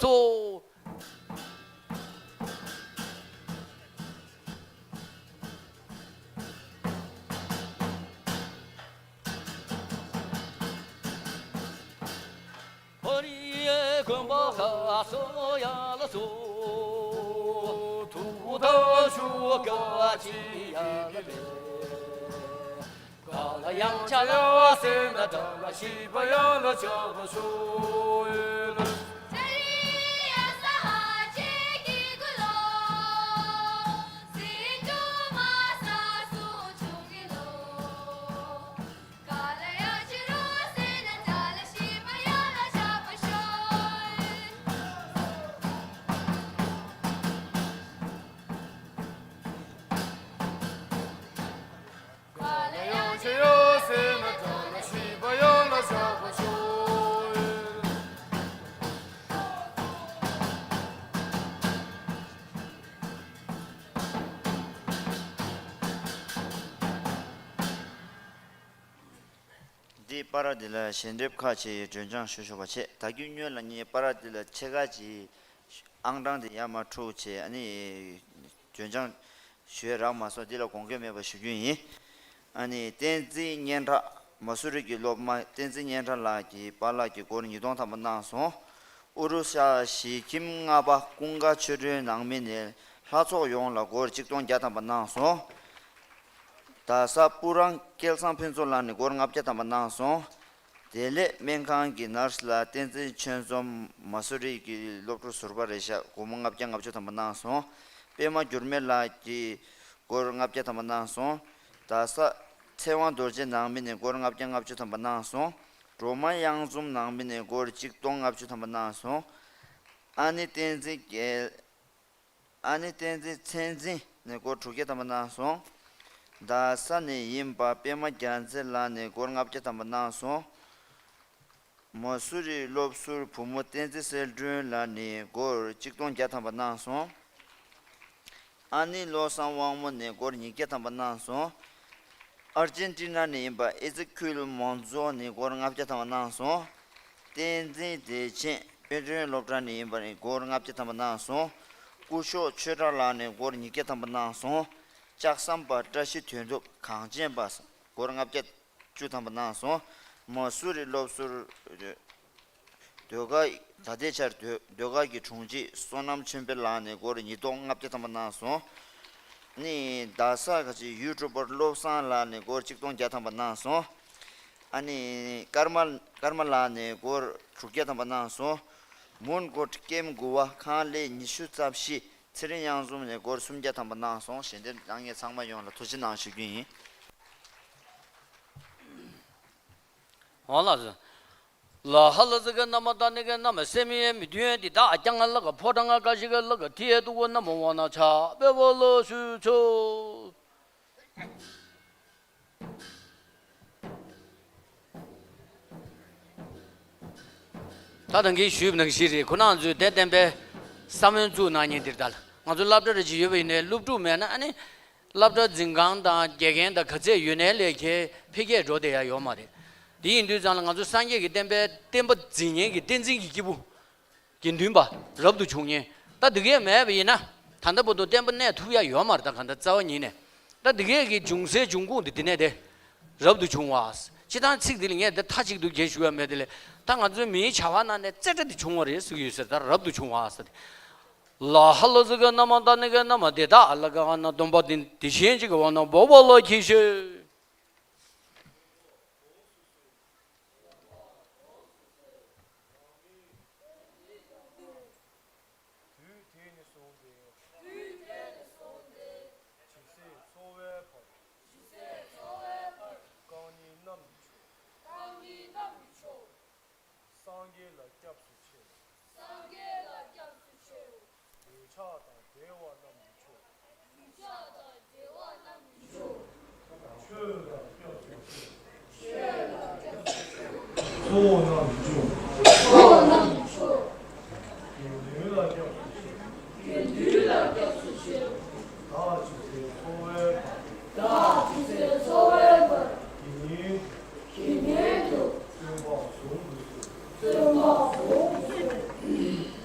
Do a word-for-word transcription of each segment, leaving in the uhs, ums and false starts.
སོ། ཧོ་རི་ཀུན་པ་ཧ་སོ་ཡ་ལ་སོ། ཐུགས་དང་ཤུགས་ཀ་ཅི་ཡ་ལ་ལེ། ག་ལ་ཡང་ཆ་ལ་སེ་ན་ད་ལ་ཤི་བ་ཡ་ལ་ཆ་བ་སོ་ཡ་ལ། འདི་པར་འདི་ལ་ཞལ་འདེབས་ཁག་ཆེ་ཡི་སྒྲོན་སྦྱང་ཞུ་ཆོག་པ་བྱས། ད་གི་སྔོན་ལ་ངས་པར་འདི་ལ་ཕྱེད་ཀ་ཅིག་ཨང་གྲངས་དེ་ཡར་མར་འཁྲུག་བྱས། ཨ་ནི་སྒྲོན་སྦྱང་ཞུས་རག་མ་སོང་། འདི་ལ་དགོངས་འགལ་མེད་པ་ཞུ་རྒྱུ་ཡིན། ཨ་ནི་བསྟན་འཛིན་སྙན་གྲགས། མ་སུ་རི་གི་སློབ་མ་བསྟན་འཛིན་སྙན་གྲགས་ལགས་ཀྱི་པཱ་ལགས་ཀྱིས་སྒོར་ཉིས་སྟོང་ཐམ་པ་གནང་སོང་། ཨུ་རུ་ཤ་གཞིས་ཁྱིམ་ལྔ་པ་ཀུན་དགའ་ཆོས་སྒྲོན་ནང་མི་ནས་ལྷ་ཚོགས་ཡོངས་ལ་སྒོར་གཅིག་སྟོང་བརྒྱ་ཐམ་པ་གནང་སོང་། རྡ་ས་སྤུ་རང་སྐལ་བཟང་ཕུན་ཚོགས་ལགས་ནས་སྒོར་ལྔ་བརྒྱ་ཐམ་པ་གནང་སོང་། བདེ་ལེགས་སྨན་ཁང་གི་ནར་སི་ལགས། བསྟན་འཛིན་ཆོས་འཛོམས། མ་སུ་རི་གི་སློབ་ཕྲུག་ཟུར་པ་རེད་ཤག་སྒོར་མོ་ལྔ་བརྒྱ་ལྔ་བཅུ་ཐམ་པ་གནང་སོང་། པད་མ་འགྱུར་མེད་ལགས་ཀྱིས་སྒོར་ལྔ་བརྒྱ་ཐམ་པ་གནང་སོང་། རྡ་ས་ཚེ་དབང་རྡོ་རྗེ་ནང་མི་ནས་སྒོར་ལྔ་བརྒྱ་ལྔ་བཅུ་ཐམ་པ་གནང་སོང་། སྒྲོལ་མ་གཡང་འཛོམས་ནང་མི་ནས་སྒོར་གཅིག་སྟོང་ལྔ་བཅུ་ཐམ་པ་གནང་སོང་། ཨ་ནེ་བསྟན་འཛིན་རྒྱལ། ཨ་ནེ་བསྟན་འཛིན་ཚེ་འཛིན་ནས་སྒོར་དྲུག་བརྒྱ་ཐམ་པ་གནང་སོང་། རྡ་ས་ནས་ཡིན་པ་པད་མ་རྒྱལ་མཚན་ལགས་ནས་སྒོར་ལྔ་བརྒྱ་ཐམ་པ་གནང་སོང་། མ་སུ་རི་སློབ་ཟུར་བུ་མོ་བསྟན་འཛིན་གསལ་སྒྲོན་ལགས་ནས་སྒོར་གཅིག་སྟོང་བརྒྱ་ཐམ་པ་གནང་སོང་། ཨ་ནེ་བློ་བཟང་དབང་མོ་ནས་སྒོར་ཉིས་བརྒྱ་ཐམ་པ་གནང་སོང་། ཨར་ཇེན་ཊི་ན་ནས་ཡིན་པ་ཨེ་ཛི་ཁུལ་མོན་ཛོ་ནས་སྒོར་ལྔ་བརྒྱ་ཐམ་པ་གནང་སོང་། བསྟན་འཛིན་བདེ་ཆེན་དཔེ་སྟོན་སློབ་གྲྭ་ནས་ཡིན་པ་ནས་སྒོར་ལྔ་བརྒྱ་ཐམ་པ་གནང་སོང་། སྐུ་ཞབས་ཆོས་གྲགས་ལགས་ནས་སྒོར་ཉིས་བརྒྱ་ཐམ་པ་གནང་སོང་། ལྕགས་ཟམ་པ་བཀྲ་ཤིས་དོན་གྲུབ་གངས་ཅན་པ་སྒོར་ལྔ་བརྒྱ་བཅུ་ཐམ་པ་གནང་སོང་། མ་སུ་རི་སློབ་ཟུར་ཟློས་གར། ད་ལྟའི་ཆར་ཟློས་ཟློས་གར་གྱི་དྲུང་ཆེ་བསོད་ནམས་ཆོས་འཕེལ་ལགས་ནས་སྒོར་ཉིས་སྟོང་ལྔ་བརྒྱ་ཐམ་པ་གནང་སོང་། ནི་རྡ་ས་ཁ་ཆེ་ཡུ་ཊུབ་པར་བློ་བཟང་ལགས་ནས་སྒོར་གཅིག་སྟོང་བརྒྱ་ཐམ་པ་གནང་སོང་། ཨ་ནི་ཀརྨ་ཀརྨ་ལགས་ནས་སྒོར་དྲུག་བརྒྱ་ཐམ་པ་གནང་སོང་། མོན་གྷོ་ཀེམ་དགུ་པ་ཁང་ཀླད་ཉི་ཤུ་རྩ་བཞི་ཚེ་རིང་གཡང་འཛོམས་ནས་སྒོར་སུམ་བརྒྱ་ཐམ་པ་གནང་སོང་། ཞལ་འདེབས་གནང་མཁན་ཚང་མ་ཡོངས་ལ་ཐུགས་རྗེ་གནང་ཞུ་རྒྱུ་ཡིན། འོ་ལགས་སོ། ལ་ཧ་ལ་ཟི་ག་ན་མ་ད་ནི་ག་ན་མ་སེ་མི་ཡེ་མི་དུ་ཡན་ཏི་ད་ཨ་ཀྱང་ང་ལ་ག་ཕོ་ཏ་ང་ཀ་ཤི་ག་ལ་ག་ཏི་ཡེ་ཏུ་གོ་ན་མ་ཝ་ན་ཆ་པེ་བ་ལ་ཤུ་ཆོ། ད་ད་གིན་ཞུས་པ་ནང་བཞིན་རེད། ཁོ་རང་ཚོས་དེ་བསྟན་པའི་ས་བོན་བཙུགས་གནང་མཁན་འདིར་ད་ང་ཚོ་སློབ་གྲྭ་རེ་ཅིག་ཡོད་པ་ཡིན་ནའི་སློབ་ཕྲུག་མེད་ན་ཨ་ནི། སློབ་གྲྭ་འཛིན་ཁང་དང་དགེ་རྒན་དང་ག་ཚད་ཡོད་ནའི་ལས་ཁྱེད་འཕེལ་རྒྱས་འགྲོ་བསྡད་ཡ་ཡོད་མ་རེད། དེ་ཡིན་དུས་ཙང་ལ་ང་ཚོ་སངས་རྒྱས་ཀྱི་བསྟན་པའི་བསྟན་པ་འཛིན་མཁན་གྱི་བསྟན་འཛིན་གྱི་སྐྱེས་བུ་དགེ་འདུན་པ་རབ་ཏུ་བྱུང་མཁན་ད་འདི་གས་མེད་པ་ཡིན་ན་ད་ལྟ་བར་དུ་བསྟན་པ་གནས་ཐུབ་ཡ་ཡོད་མ་རེད། ད་ག་ད་རྩ་བ་ཉིད་ནས་ད་འདི་གས་ཀྱི་འབྱུང་སའི་འབྱུང་ཁུངས་དེ་འདི་ནས་དེ་རབ་ཏུ་བྱུང་བ། སྤྱི་བཏང་ཚིག་འདི་ལ་ངས་འདི་མཐའ་གཅིག་ཏུ་རྒྱས་ཞུ་ཡ་མེད་དེ་ལས་ད་ང་ཚོའི་མིའི་བྱ་བ་ནང་ནས་རྩེ་གྲ་འདི་བྱུང་བ་རེད་ཟེར་གྱི་ཡོད་ཟེར། ད་རབ་ཏུ་བྱུང་བ་ཟེར་ཏེ། ལ་ཧ་ལ་ཟི་ག་ན་མ་ད་ནི་ག་ན་མ་དེ་དག་ལ་ག་ན་སྟོན་པ་དེ་དེ་བཞིན་གཅིག་གི་བ་ན་བོ་བ་ལ་ཁྱི་ཤེ། དུས་དེ་ནས་བཟུང་སྟེ། དུས་དེ་ནས་བཟུང་སྟེ། ཇི་སྲིད་འཚོ་བའི་བར། ཇི་སྲིད་འཚོ་བའི་བར། རྐང་གཉིས་རྣམས་ཀྱི་མཆོག་རྐང་གཉིས་རྣམས་ཀྱི་མཆོག་སངས་རྒྱས་ལ་སྐྱབས་སུ་མཆི། སངས་རྒྱས་ལ་སྐྱབས་སུ་མཆི། འདོད་ཆགས་དང་བྲལ་བ་རྣམས་ཀྱི་མཆོག་འདོད་ཆགས་དང་བྲལ་བ་རྣམས་ཀྱི་མཆོག་ཆོས་ལ་སྐྱབས་སུ་མཆི། ཆོས་ལ་སྐྱབས་སུ་མཆི། གཙོ་བོ་རྣམས་ཀྱི་མཆོག་གཙོ་བོ་རྣམས་ཀྱི་མཆོག་དགེ་འདུན་ལ་སྐྱབས་སུ་མཆི། དགེ་འདུན་ལ་སྐྱབས་སུ་མཆི། བདག་ཇི་སྲིད་འཚོ་བའི་བར། བདག་ཇི་སྲིད་འཚོ་བའི་བར། དགེ་བསྙེན་དུ། དགེ་བསྙེན་དུ། བརྩོན་པ་བཟུང་དུ་གསོལ། བརྩོན་པ་བཟུང་དུ་གསོལ།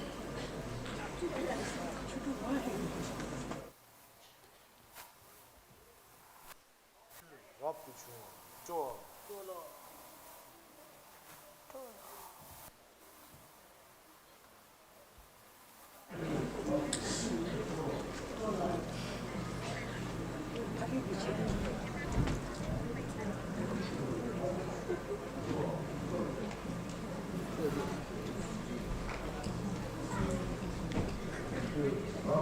ལ་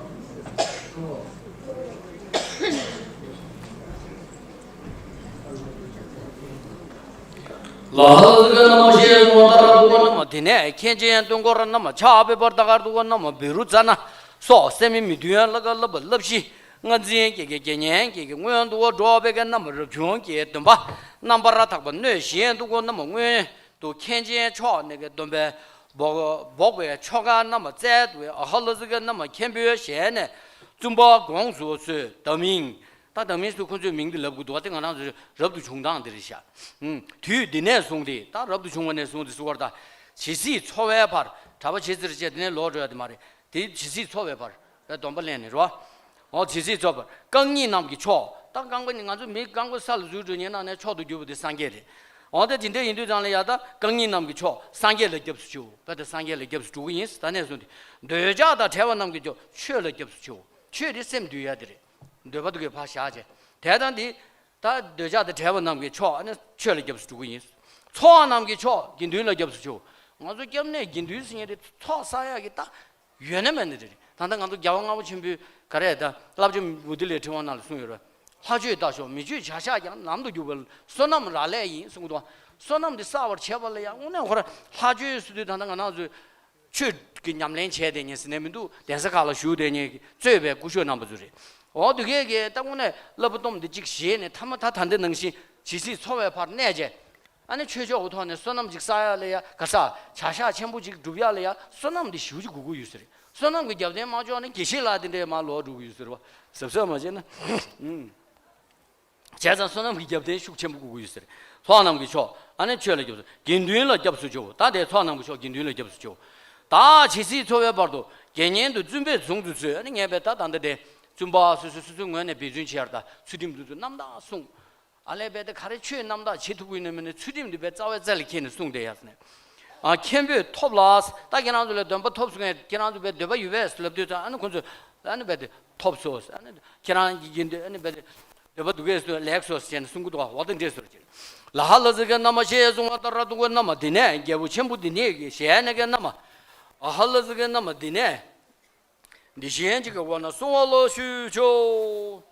ཧ་ལ་ཟི་ཀ་ན་མ་ཤེས་ངོ་ད་ར་དུ་གོ་ན་མ། དེ་ནས་མཁན་ཆེན་སྟོན་འཁོར་ན་མ། ཕྱག་འབེབས་པར་ད་གར་དུ་གོ་ན་མ། བི་རུ་ཙ་ན་སོགས་སེ་མི་མི་དུ་ཡན་ལ་ཀ་ལ་བ་ལབ་ཤི། ང་འཛིན་སྐྱེ་གེ་དགེ་བསྙེན་སྐྱེ་གེ་སྔོན་དུ་འགྲོ་བའི་ཀ་ན་མ། རབ་བྱུང་གི་སྟོན་པ་རྣམ་པར་ཐར་པ་སྣོད་གཞན་དུ་གོ་ན་མ། སྔོན་དུ་མཁན་ཆེན་མཆོག་ནི་གི་སྡོམ་པའི་འབོག་འབོག་པའི་ཆོ་ག་རྣམས་བཙལ་དུ་ཨ་ཧ་ལ་ཟི་ཀ་རྣམས་མཁན་པོའི་ཞལ་ནས་བཙུན་པ་དགོངས་སུ་གསོལ། ད་མིང་། ད་ད་མིང་སུ་ཁོ་ཚོའི་མིང་འདི་ལབ་དགོས་འདུག་བ། དེ་ང་རང་ཚོའི་རབ་ཏུ་བྱུང་སྟངས་འདི་རེད་ཤག་ཨུམ། དུས་འདི་ནས་བཟུང་སྟེ། ད་རབ་ཏུ་བྱུང་བ་ནས་བཟུང་སྟེ་ཟེར་བར། ད་ཇི་སྲིད་འཚོ་བའི་བར། གྲྭ་པ་བྱེད་ཟེར་བྱས་དེ་ནས་ལོག་འགྲོ་ཡ་དེ་མ་རེད། དེ་ཇི་སྲིད་འཚོ་བའི་བར། སྡོམ་པ་ལེན་ནས་རོ། འོ་ཇི་སྲིད་འཚོ་བར་རྐང་གཉིས་རྣམས་ཀྱི་མཆོག་ད་རྐང་པ་གཉིས། ང་ཚོ་མི་རྐང་པ་ས་ལ་འཛུལ་འགྲོ་ཉེན་ན་ནས་མཆོག་ཏུ་གྱུར་པ་དེ་སངས་རྒྱས་རེད། འོ་ད་དེ་འདྲ་ཡིན་དུས་ཙང་ལ་ཡ། ད་རྐང་གཉིས་རྣམས་ཀྱི་མཆོག་སངས་རྒྱས་ལ་སྐྱབས་སུ་མཆིའོ། བས་ད་སངས་རྒྱས་ལ་སྐྱབས་སུ་འགྲོ་གི་ཡིན། ད་ནས་བཟུང་སྟེ་འདོད་ཆགས་དང་བྲལ་བ་རྣམས་ཀྱི་མཆོག་ཆོས་ལ་སྐྱབས་སུ་མཆིའོ། ཆོས་དེ་སེམས་འདུལ་ཡ་དེ་རེད། འདོད་པ་དེ་གའི་ཕར་བཞག་བྱས། དེ་དང་དེ། ད་འདོད་ཆགས་དང་བྲལ་བ་རྣམས་ཀྱི་མཆོག་ཨ་ནི་ཆོས་ལ་སྐྱབས་སུ་འགྲོ་གི་ཡིན། ཚོགས་རྣམས་ཀྱི་མཆོག་དགེ་འདུན་ལ་སྐྱབས་སུ་མཆིའོ། ང་ཚོ་སྐྱབས་གནས་དགེ་འདུན་ཟེར་མཁན་དེ་ཚོགས་བསགས་ཡག་གི་ད་ཡོད་ན་མེད་ན་དེ་རེད། ད་ལྟ་ང་ཚོ་རྒྱལ་བ་ལྔ་པ་ཆེན་པོའི་ག་རེ་ད་བསླབ་བྱ་མུ་ཏིག་ལས་ཕྲེང་བ་ནང་ལ་གསུངས་ཡོད་རེད། ལྷ་མཆོད་ལྟ་ཞོག་མི་མཆོད་བྱ་བཞག་ཀྱང་ལམ་དུ་འཇུག་པའི་བསོད་ནམས་རག་ལས་ཡིན་གསུངས་འདུག་བསོད་ནམས་འདི་བསགས་པར་བྱེད་པ་ལ་ཡང་དངོས་གནས་ཁོ་ར་ལྷ་མཆོད་ཟེར་དུས་ད་ལྟ་ང་རང་ཚོས་ཆོས་ཀྱི་ཉམས་ལེན་བྱས་བསྡད་མཁན་ཟེར་ནས་མི་འདུག་གདན་ས་ཁག་ལ་བཞུགས་བསྡད་མཁན་གྱི་གཙོས་པའི་སྐུ་ཞབས་རྣམ་པ་ཚོ་རེད། འོ་དེ་གས་ཀྱི་ད་དངོས་གནས་བསླབ་པ་སྡོམ་འདི་གཅིག་བཞེས་ནས་ཐ་མ་ད་ད་འདི་ནང་བཞིན་ཇི་སྲིད་འཚོ་བའི་བར་གནས་བྱས། ཨ་ནི་ཆོས་ཕྱོགས་ཀྱི་ཐོག་ནས་བསོད་ནམས་ཅིག་བསགས་ཡ་ལ་ཡ། ག་ས་བྱ་བཞག་ཆེན་པོ་ཅིག་སྒྲུབ་ཡ་ལ་ཡ་བསོད་ནམས་འདི་ཞེ་པོ་ཅིག་དགོས་ཀྱི་ཡོད་ས་རེད། བསོད་ནམས་ཀྱི་རྒྱབ་རྟེན་མ་ལྕོགས་ན་དགེ་བཤེས་ལགས་དེ་འདྲས་མར་ལོག་འགྲོ་གི་ཡོད་ས་རེད་བ། གཟབ་གཟབ་མ་བྱས་ན། ཨུམ། བྱས་ཙང་བསོད་ནམས་ཀྱི་རྒྱབ་རྟེན་ཤུགས་ཆེན་པོ་དགོས་ཀྱི་ཡོད་ས་རེད། ཚོགས་རྣམས་ཀྱི་མཆོག་ཨ་ནི་ཆོས་ལ་སྐྱབས་སུ། དགེ་འདུན་ལ་སྐྱབས་སུ་མཆིའོ། ད་དེ་ཚོགས་རྣམས་ཀྱི་མཆོག་དགེ་འདུན་ལ་སྐྱབས་སུ་མཆིའོ། ད་ཇི་སྲིད་འཚོ་བའི་བར་དུ་དགེ་བསྙེན་དུ་བཙུན་པས་བཟུང་དུ་གསོལ། ཨ་ནི་ངས་བས་ད་ད་འདི་དེ་བཙུན་པ་སོ་སོ་སོ་སོའི་ངོས་ནས་འབད་བརྩོན་བྱེད་ཡར་ད་ཚུལ་ཁྲིམས་འདི་ཚོ་རྣམ་དག་བསྲུང་། ཨ་ལས་བས་ད་ག་རེ་ཆོས་རྣམ་དག་བྱེད་ཐུབ་ཀྱི་ཡོད་ན་མིན་ན་ཚུལ་ཁྲིམས་འདི་བས་རྩ་བའི་རྩ་ལ་འཁྱེར་ནས་བསྲུང་བསྡད་ཡ་ཟེར་ནས། ཨ་མཁན་པོས་ཐོབ་ལ། ད་ཁྱེད་རང་ཚོ་ལ་འདོན་པ་ཐོབ་སོང་ངས་ཁྱེད་རང་ཚོ་བས་འདོད་པ་ཡོད་པས་ལབ་དུས་ཙང་ཨ་ནི་ཁོ་ཚོས་ཨ་ནི་བས་དེ་ཐོབ་སོང་། ཨ་ནི་ཁྱེད་རང་གི་ཡིན་དུས་ཨ་ནི་བས་དེ་འདོད་པ་འདུག་གས་སོ་ལེགས་སོ་ཟེར་ནས་གསུང་གི་འདུག་བ། འོ་དེ་འདྲས་སོ་ཅེས། ལ་ཧ་ལ་ཟི་ཀའི་ན་མ་ཞེས་གསུང་བ་ལྟར་དུ་གོ་ན་མ། དེ་ནས་རྒྱལ་པོ་ཆེན་པོ་འདི་ཉིད་ཀྱི་ཞལ་ནས་ག་ན་མ། ཨ་ཧ་ལ་ཟི་ཀའི་ན་མ་འདི་ནས། འདི་བཞིན་གཅིག་གི་འོག་ན་གསུང་བ་ལ་ཞུས་ཆོག་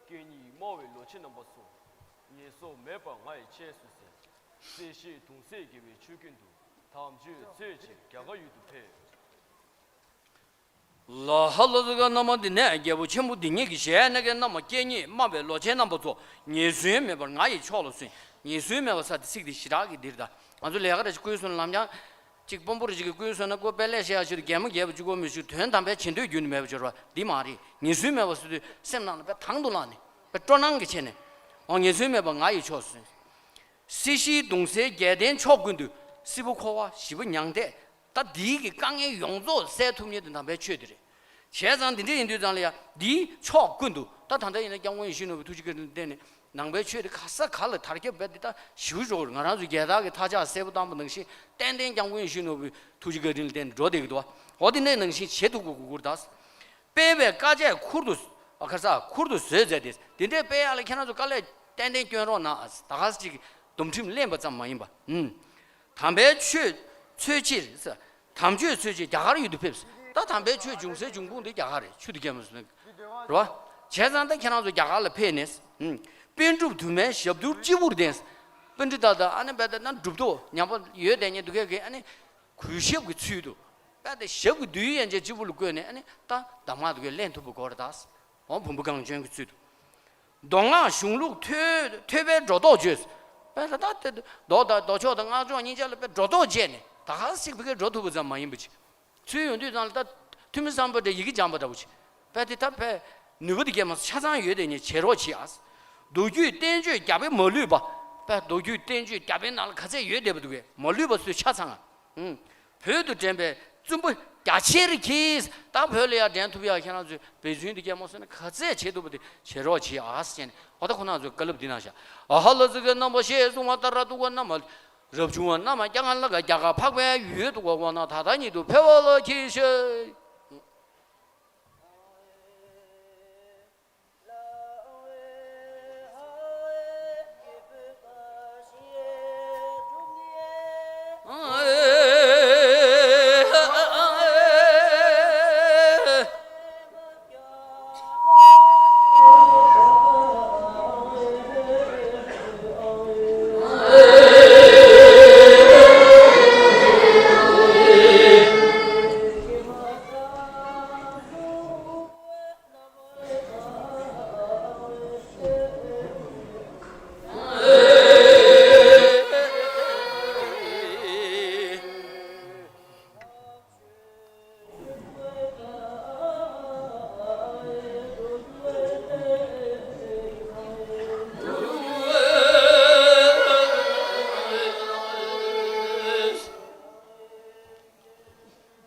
སྐད་གཉིས་སྨྲ་བའི་ལོ་ཆེན་རྣམ་པ་ཚོ། ངན་སོང་མེད་པར་ང་ཡིས་གཅེས་སུ་གཟུང་། སྲིད་ཞིའི་གདུང་སེལ་རྒྱལ་བའི་ཆོས་ཀུན་ཏུ། དམ་ཆོས་སྩོལ་ཕྱིར་རྒྱ་གར་ཡུལ་དུ་ཕེབས། ལ་ཧ་ལ་ཟི་ཀ་ན་མ། འདི་ནས་རྒྱལ་པོ་ཆེན་པོ་འདི་ཉིད་ཀྱི་ཞལ་ནས་ག་ན་མ། སྐད་གཉིས་སྨྲ་བའི་ལོ་ཆེན་རྣམ་པ་ཚོ། ངན་སོང་མེད་པར་ང་ཡིས་མཆོག་ལ་གསོལ། ངན་སོང་མེད་པ་ས་དེ་ཚིག་དེ་ཞེ་དྲག་གི་འདིར་ད་ང་ཚོ་ལས་ཀ་རེ་ཞིག་བསྐུལ་སོང་ན་ལམ་རྒྱང་ཅིག་དཔོན་པོ་རེ་ཞིག་གིས་བསྐུལ་སོང་ན་ཀོ་དཔེ་ལས་བཤད་ཡ་ཞུ་དུས་གད་མོ་བགད་པ་གཅིག་པོ་མི་ཞུ། དོན་དམ་པའི་བྱེད་འདོད་རྒྱུན་ནས་མེད་པ་འབྱོར་བ་འདི་མ་རེད། ངན་སོང་མེད་པ་ཟེར་དུས་སེམས་ནང་ལ་དཔེ་དང་དུ་བླངས་ནས་དཔེ་སྤྲོ་སྣང་གི་ཆེད་ནས། འོ་ངན་སོང་མེད་པ་ང་ཡིས་མཆོག་ཟེར། སྲིད་ཞིའི་གདུང་སེལ་རྒྱལ་བསྟན་ཕྱོགས་ཀུན་ཏུ། སྲིད་པ་འཁོར་བ་ཞི་བ་མྱང་འདས། ད་འདིའི་གི་དཀའ་ངལ་ཡོངས་རྫོགས་སེལ་ཐུབ་མཁན་དེ་དམ་པའི་ཆོས་དེ་རེད། བྱས་ཙང་འདི་འདྲ་ཡིན་དུས་ཙང་ལ་ཡ་འདིའི་ཕྱོགས་ཀུན་ཏུ། ད་ད་ལྟ་ཡིན་ན་སྐྱབས་མགོན་ཡིད་བཞིན་ནོར་བུའི་ཐུགས་རྗེ་བཀའ་དྲིན་ལ་བརྟེན་ནས་ནང་པའི་ཆོས་དེ་ག་ས་ག་ལ་དར་ཁྱབ་བས་འདི་ད་ཞིའུ་འགྲོ་གི་རེད། ང་རང་ཚོ་རྒྱལ་དར་གྱི་མཐའ་ལྕགས་སེར་པོ་བཏང་པ་ནང་བཞིན་ཏན་ཏན་སྐྱབས་མགོན་ཡིད་བཞིན་ནོར་བུའི་ཐུགས་རྗེ་བཀའ་དྲིན་ལ་བརྟེན་ནས་འགྲོ་བསྡད་ཀྱི་འདུག་བ། འོ་དེ་འདྲ་ནང་བཞིན་བྱེད་ཐུབ་དགོས་དགོས་ཀྱི་རེད་ད། སྤེལ་བའི་དཀའ་སྤྱད་ཁུར་དུ། ཨ་ཁ་ས་ཁུར་དུ་བཟོད་མཛད་དེ། དེ་འདྲའི་སྤེལ་ཡག་ལ་ཁྱེད་རང་ཚོ་དཀའ་ལས་ཏན་ཏན་སྐྱོན་རོགས་གནང་ཨ། ད་ག་ས་ཅིག་སྡོམ་ཁྲིམས་ལེན་པ་ཙམ་མ་ཡིན་པ། ཨུམ། དམ་པའི་ཆོས་འཚོལ་ཕྱིར། དམ་ཆོས་འཚོལ་ཕྱིར་རྒྱ་གར་ཡུལ་དུ་ཕེབས། ད་དམ་པའི་ཆོས་འབྱུང་སའི་འབྱུང་ཁུངས་དེ་རྒྱ་གར་རེད། ཆུ་དེ་རྒྱལ་མོ་སོང་རེད་བ། བྱས་ཙང་ད་ཁྱེད་རང་ཚོ་རྒྱ་གར་ལ་ཕེབས་ནས། ཨུམ། པཎ་གྲུབ་དུ་མའི་ཞབས་རྡུལ་སྤྱི་བོར་ལྡན། པཎ་གྲུབ་ད་ད་ཨ་ནི་བས་ད་ན་གྲུབ་ཐོབ་ཉམས་པ་ཡོད་དེ་ཉིད་དུ་གས་ཀྱི་ཨ་ནི། གུས་ཞབས་ཀྱི་ཚུལ་དུ། དཔལ་དེ་ཞབས་ཀྱི་རྡུལ་ཡན་ཆད་སྤྱི་བོ་ལ་བཀོད་ནས་ཨ་ནི་ད་གདམས་ངག་དེ་གའི་ལེན་ཐུབ་པའི་སྐོར་དང་། འོ་བུམ་པ་གངས་ཅན་གྱི་ཚུལ་དུ། མདོ་སྔགས་གཞུང་ལུགས་ཐོས་ཐོས་པའི་སྒྲོ་འདོགས་གཅོད། དཔེ་ལ་ད་དེ་མདོ་དང་མདོ་ཕྱོགས་དང་སྔགས་ཕྱོགས་གཉིས་ཆ་ལ་དཔེ་སྒྲོ་འདོགས་བཅད་ནས་ད་ག་ཟིག་བི་ཀའི་འགྲོ་ཐུབ་པ་ཙམ་མ་ཡིན་པ་ཅིག་ཚུལ་ཡོང་དུས་ཙང་ལ་ད་ཐུ་མི་སམ་བྷོ་ཊས་ཡི་གེ་སྦྱངས་པ་འདྲ་བོ་ཅིག་དཔེ་དེ་ད་དཔེ་ནུས་པ་དེ་གས་མ་ཆ་ཚང་ཡོད་དེ་ཉིད་བྱེད་རོགས་བྱེད་ཨ། མདོ་རྒྱུད་བསྟན་བཅོས་རྒྱ་དཔེ་མ་ལུས་པ། དཔེ་མདོ་རྒྱུད་བསྟན་བཅོས་རྒྱ་དཔེ་ནང་ལ་ག་ཚད་ཡོད་བསྡད་པ་འདུག་གས་མ་ལུས་པ་ཚོས་ཆ་ཚང་ཨ། བོད་དུ་འདྲེན་པའི་བཙུན་པོ་རྒྱ་ཆེར་གྱིས་ད་བོད་ལ་ཡར་འདྲེན་ཐུབ་ཡག་ཁྱེད་རང་ཚོས་འབད་བརྩོན་དེ་གས་མ་སོང་ན་ག་ཚད་བྱེད་ཐུབ་པ་དེ་བྱེད་རོགས་བྱེད་ཨ་ཟེར་ནས་འོ་ད་ཁོ་རང་ཚོས་བཀའ་སློབ་འདི་གནང་བཞག་ཨ་ཧ་ལ་ཙི་གི་རྣམ་པ་ཞེས་གསུངས་པ་ལྟར་འདུག་ག་རྣམ་པ། རབ་བྱུང་བ་རྣམས་ཀྱང་ལ་ག་རྒྱ་གར་འཕགས་པའི་ཡུལ་དུ་འོངས་ན་ད་ལྟ་ཉིད་དུ་འཕེལ་བ་ལ་གྱིས་ཤིག་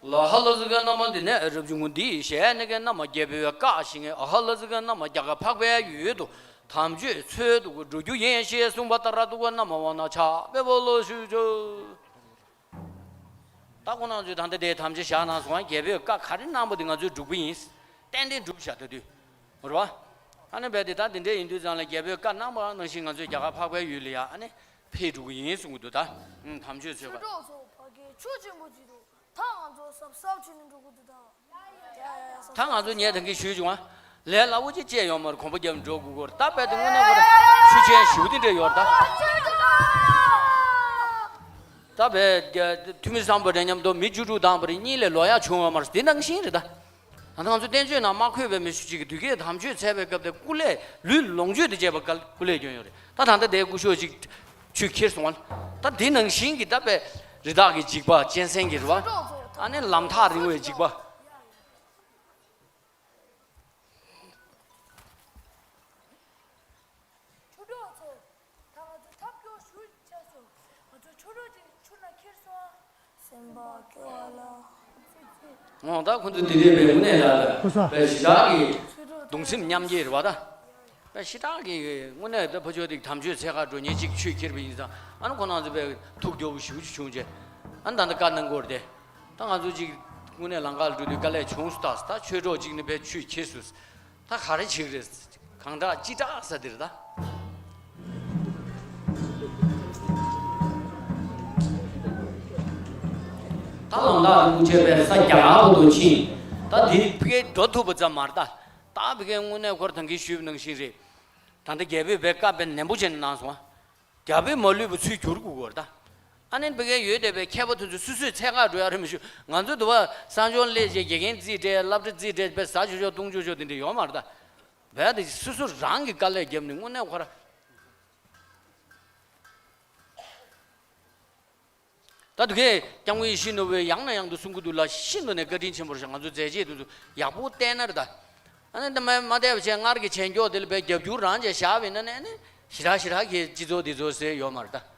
ལ་ཧ་ལ་ཟི་ག་རྣམ་པ་འདི་ནས་རབ་བྱུང་འདི་ཞེས་ནི་ག་རྣམ་རྒྱལ་པོའི་བཀའ་བཞིན་ཨ་ཧ་ལ་ཟི་ག་རྣམ་རྒྱ་གར་འཕགས་པའི་ཡུལ་དུ་དམ་ཆོས་འཚོལ་དུ་འགྲོ་རྒྱུ་ཡིན་ཞེས་གསུངས་པ་ལྟར་དུ་ག་རྣམ་འོ་ན་ཕྱག་འབེབས་པ་ལ་ཞུ་ཆོག་ད་ཁོ་རང་ཚོས་ད་ལྟ་དེའི་དམ་བཅའ་བཞག་གནང་སོང་། རྒྱལ་པོས་བཀའ་ག་རེ་གནང་པ་དེ་ང་ཚོས་སྒྲུབ་ཀྱི་ཡིན། ཏན་ཏན་སྒྲུབ་བཞག་ད་དུས། རེད་བ། ཨ་ནི་རྦད་དེ་ད་དེ་འདྲ་ཡིན་དུས་ཙང་ལ་རྒྱལ་པོས་བཀའ་གནང་པ་ནང་བཞིན་ང་ཚོས་རྒྱ་གར་འཕགས་པའི་ཡུལ་ལ་ཡ་ཨ་ནི་ཕེབས་འགྲོ་གི་ཡིན་གསུང་གི་འདུག་ད། ཨུམ་དམ་ཆོས་འཚོལ་བ། ཆོས་གྲོགས་ཚོ་ཕ་གིའི་ཆུ་ཆེན་པོ་ཅིག་འདུག་ད་ང་ཚོ་གཟབ་གཟབ་བྱས་ནས་འགྲོ་གི་འདུག་ད། ད་ང་ཚོ་ངས་ད་གིན་ཞུས་བྱུང་ང་། ལས་སླ་བོ་ཅིག་བྱས་ཡོད་མ་རེད། གོམ་པ་རྒྱབ་འགྲོ་དགོས་ཀྱི་རེད། ད་རྦད་དེ་དངོས་གནས་ཁོ་རང་ཆུ་ཆེན་ཞེ་པོ་དེ་འདྲ་ཡོད་རེད་ད། ད་རྦད་ཐུ་མི་སམ་བྷོ་ཊ་མཉམ་དུ་མི་བཅུ་དྲུག་བཏང་པ་རེད། གཉིས་ལས་ལོག་ཡག་བྱུང་ཡོད་མ་རེད། དེ་ནང་བཞིན་རེད་ད། ད་ལྟ་ང་ཚོ་བསྟན་བཅོས་ནང་མ་འཁོད་པའི་མི་ཞིག་ཅིག་གིས་དུས་ཀྱི་དམ་ཆོས་འཚལ་བའི་སྐབས་དེ་སྐུ་ལས་ལུས་ལོངས་སྤྱོད་དུ་བྱས་པ་སྐལ་སྐུ་ལས་བསྐྱོན་ཡོད་རེད། ད་ད་ལྟ་དེའི་སྐུ་ཞབས་ཅིག་ཆུས་ཁྱེར་སོང་བ། ད་དེ་ནང་བཞིན་གྱི་ད་དཔེ་རི་དྭགས་ཀྱི་འཇིགས་པ་གཅན་གཟན་གྱི་རེད་བ། ཨ་ནི་ལམ་ཐག་རིང་བའི་འཇིགས་པ། ཆོས་གྲོགས་ཚོ། ད་ང་ཚོ་ཐབས་སྐྱོ་ཞུ་ཆ་སོང་། ང་ཚོ་ཆོས་གྲོགས་ཅིག་ཆུ་ནང་ཁྱེར་སོང་། སེམས་པ་སྐྱོ་བ་ལ། འོ་ད་ཁོ་ཚོ་དེ་འདྲའི་བའི་དངོས་གནས་ལ་ལ་ཁོ་ས་བའི་ཞེ་དྲག་གི་གདུང་སེམས་མཉམ་སྐྱེད་རེད་བ་ད། བའི་ཞེ་དྲག་གི་དངོས་གནས་ད་ཕ་ཆོས་དེ་དམ་ཆོས་འཚོལ་ག་འགྲོ་མཁན་ཅིག་ཆུས་ཁྱེར་བ་ཡིན་ཙང་ཨ་ནི་ཁོ་རང་ཚོ་བའི་ཐུགས་སྐྱོ་བོ་ཞེ་པོ་ཅིག་བྱུང་རྗེས་ཨ་ནི་ད་ལྟ་བཀའ་གནང་གི་ཡོད་རེད་དེ། ད་ང་ཚོ་ཅིག་དངོས་གནས་ལམ་ཁ་ལ་འགྲོ་དུས་དཀའ་ལས་བྱུང་སོང་། ད་ད་ཆོས་གྲོགས་ཅིག་ནི་བའི་ཆུས་ཁྱེར་སོང་། ད་ག་རེ་བྱེད་ཀྱི་རེད། གང་དྲག་ཅི་དྲག་ས་འདིར་ད། ད་ལམ་ཐག་རིང་པོ་བྱས་པས་ས་རྒྱ་གར་བར་དུ་ཕྱིན། ད་འདི་ཕ་གིར་འགྲོ་ཐུབ་པ་ཙམ་མ་རེད་ད། ད་ཕ་གིར་དངོས་གནས་ཁོ་རང་ད་གིན་ཞུས་པ་ནང་བཞིན་རེད། ད་ལྟ་རྒྱལ་པོས་བའི་བཀའ་དཔེ་ནན་པོ་བྱས་ནས་གནང་སོང་ཨ། རྒྱལ་པོས་མ་ལུས་པ་ཚུར་བསྒྱུར་དགོས་ཀྱི་ཡོད་རེད་ད། ཨ་ནི་ཕ་གིར་ཡོད་བསྡད་པའི་མཁས་པ་དེ་ཚོ་སོ་སོས་འཚོལ་ག་འགྲོ་ཡ་རེད་མི་ཞུ། ང་ཚོ་འདི་བ་གསང་སྦྱོང་སླེབས་རྗེས་དགེ་རྒན་རྩིས་སྤྲད་སློབ་གྲྭ་རྩིས་སྤྲད་པའི་ཟ་ཆོག་ཆོག་བཏུང་ཆོག་ཆོག་དེ་འདྲ་ཡོད་མ་རེད་ད། རྦད་དེ་སོ་སོ་རང་གིས་དཀའ་ལས་བརྒྱབ་ནས་དངོས་གནས་ཁོ་ར། ད་དུ་གས་སྐྱབས་མགོན་ཡིད་བཞིན་ནོར་བུས་ཡང་ནས་ཡང་དུ་གསུང་གི་འདུག་ལ་ཤིན་ཏུ་ནས་བཀའ་དྲིན་ཆེན་པོ་རེད་ཤག་ང་ཚོ་མཛད་རྗེས་དེ་ཚོ་ཡག་པོ་བསྟན་ན་རེད་ད། ཨ་ནི་འདི་མ་མ་བསྡད་པ་བྱས་སྔར་གྱི་བྱས་འགྱོག་དེ་ལ་བས་རྒྱབ་སྐྱོར་རང་བྱས་བཞག་པ་ཡིན་ན་ནས་ནི་ཞེ་དྲག་ཞེ་དྲག་གི་སྤྱི་ཚོགས་དེ་ཚོ་ཟེར་ཡོད་མ་རེད་ད།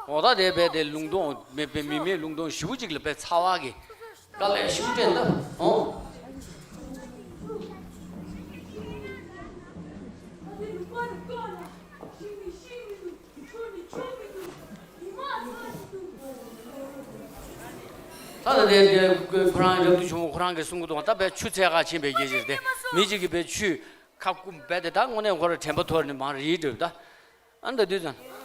འོ་ད་དེ་བས་དེ་ལུང་སྟོང་མེད་པའི་མི་མེད་ལུང་སྟོང་ཞེ་པོ་ཅིག་ལ་བས་ཚ་བ་གི་དཀའ་ལས་ཞེ་པོ་སྤྲད་འདུག་འོ། ད་ལྟ་དེ་དེ་ཁོ་རང་རབ་ཏུ་བྱུང་བ་ཁོ་རང་གིས་གསུང་གི་འདུག་ད་བས་ཆུ་འཚོལ་ག་ཕྱིན་པའི་རྒྱལ་ཞིག་དེ་མི་གཅིག་གིས་བས་ཆུ། ཁ་སྐུམ་བས་ཏེ་ད་དངོས་གནས་ཁོ་ར་དྲན་པ་ཐོར་ནས་མར་རིལ་འགྲོ་ད། ཨ་ནི་ད་དུས་ཙང་།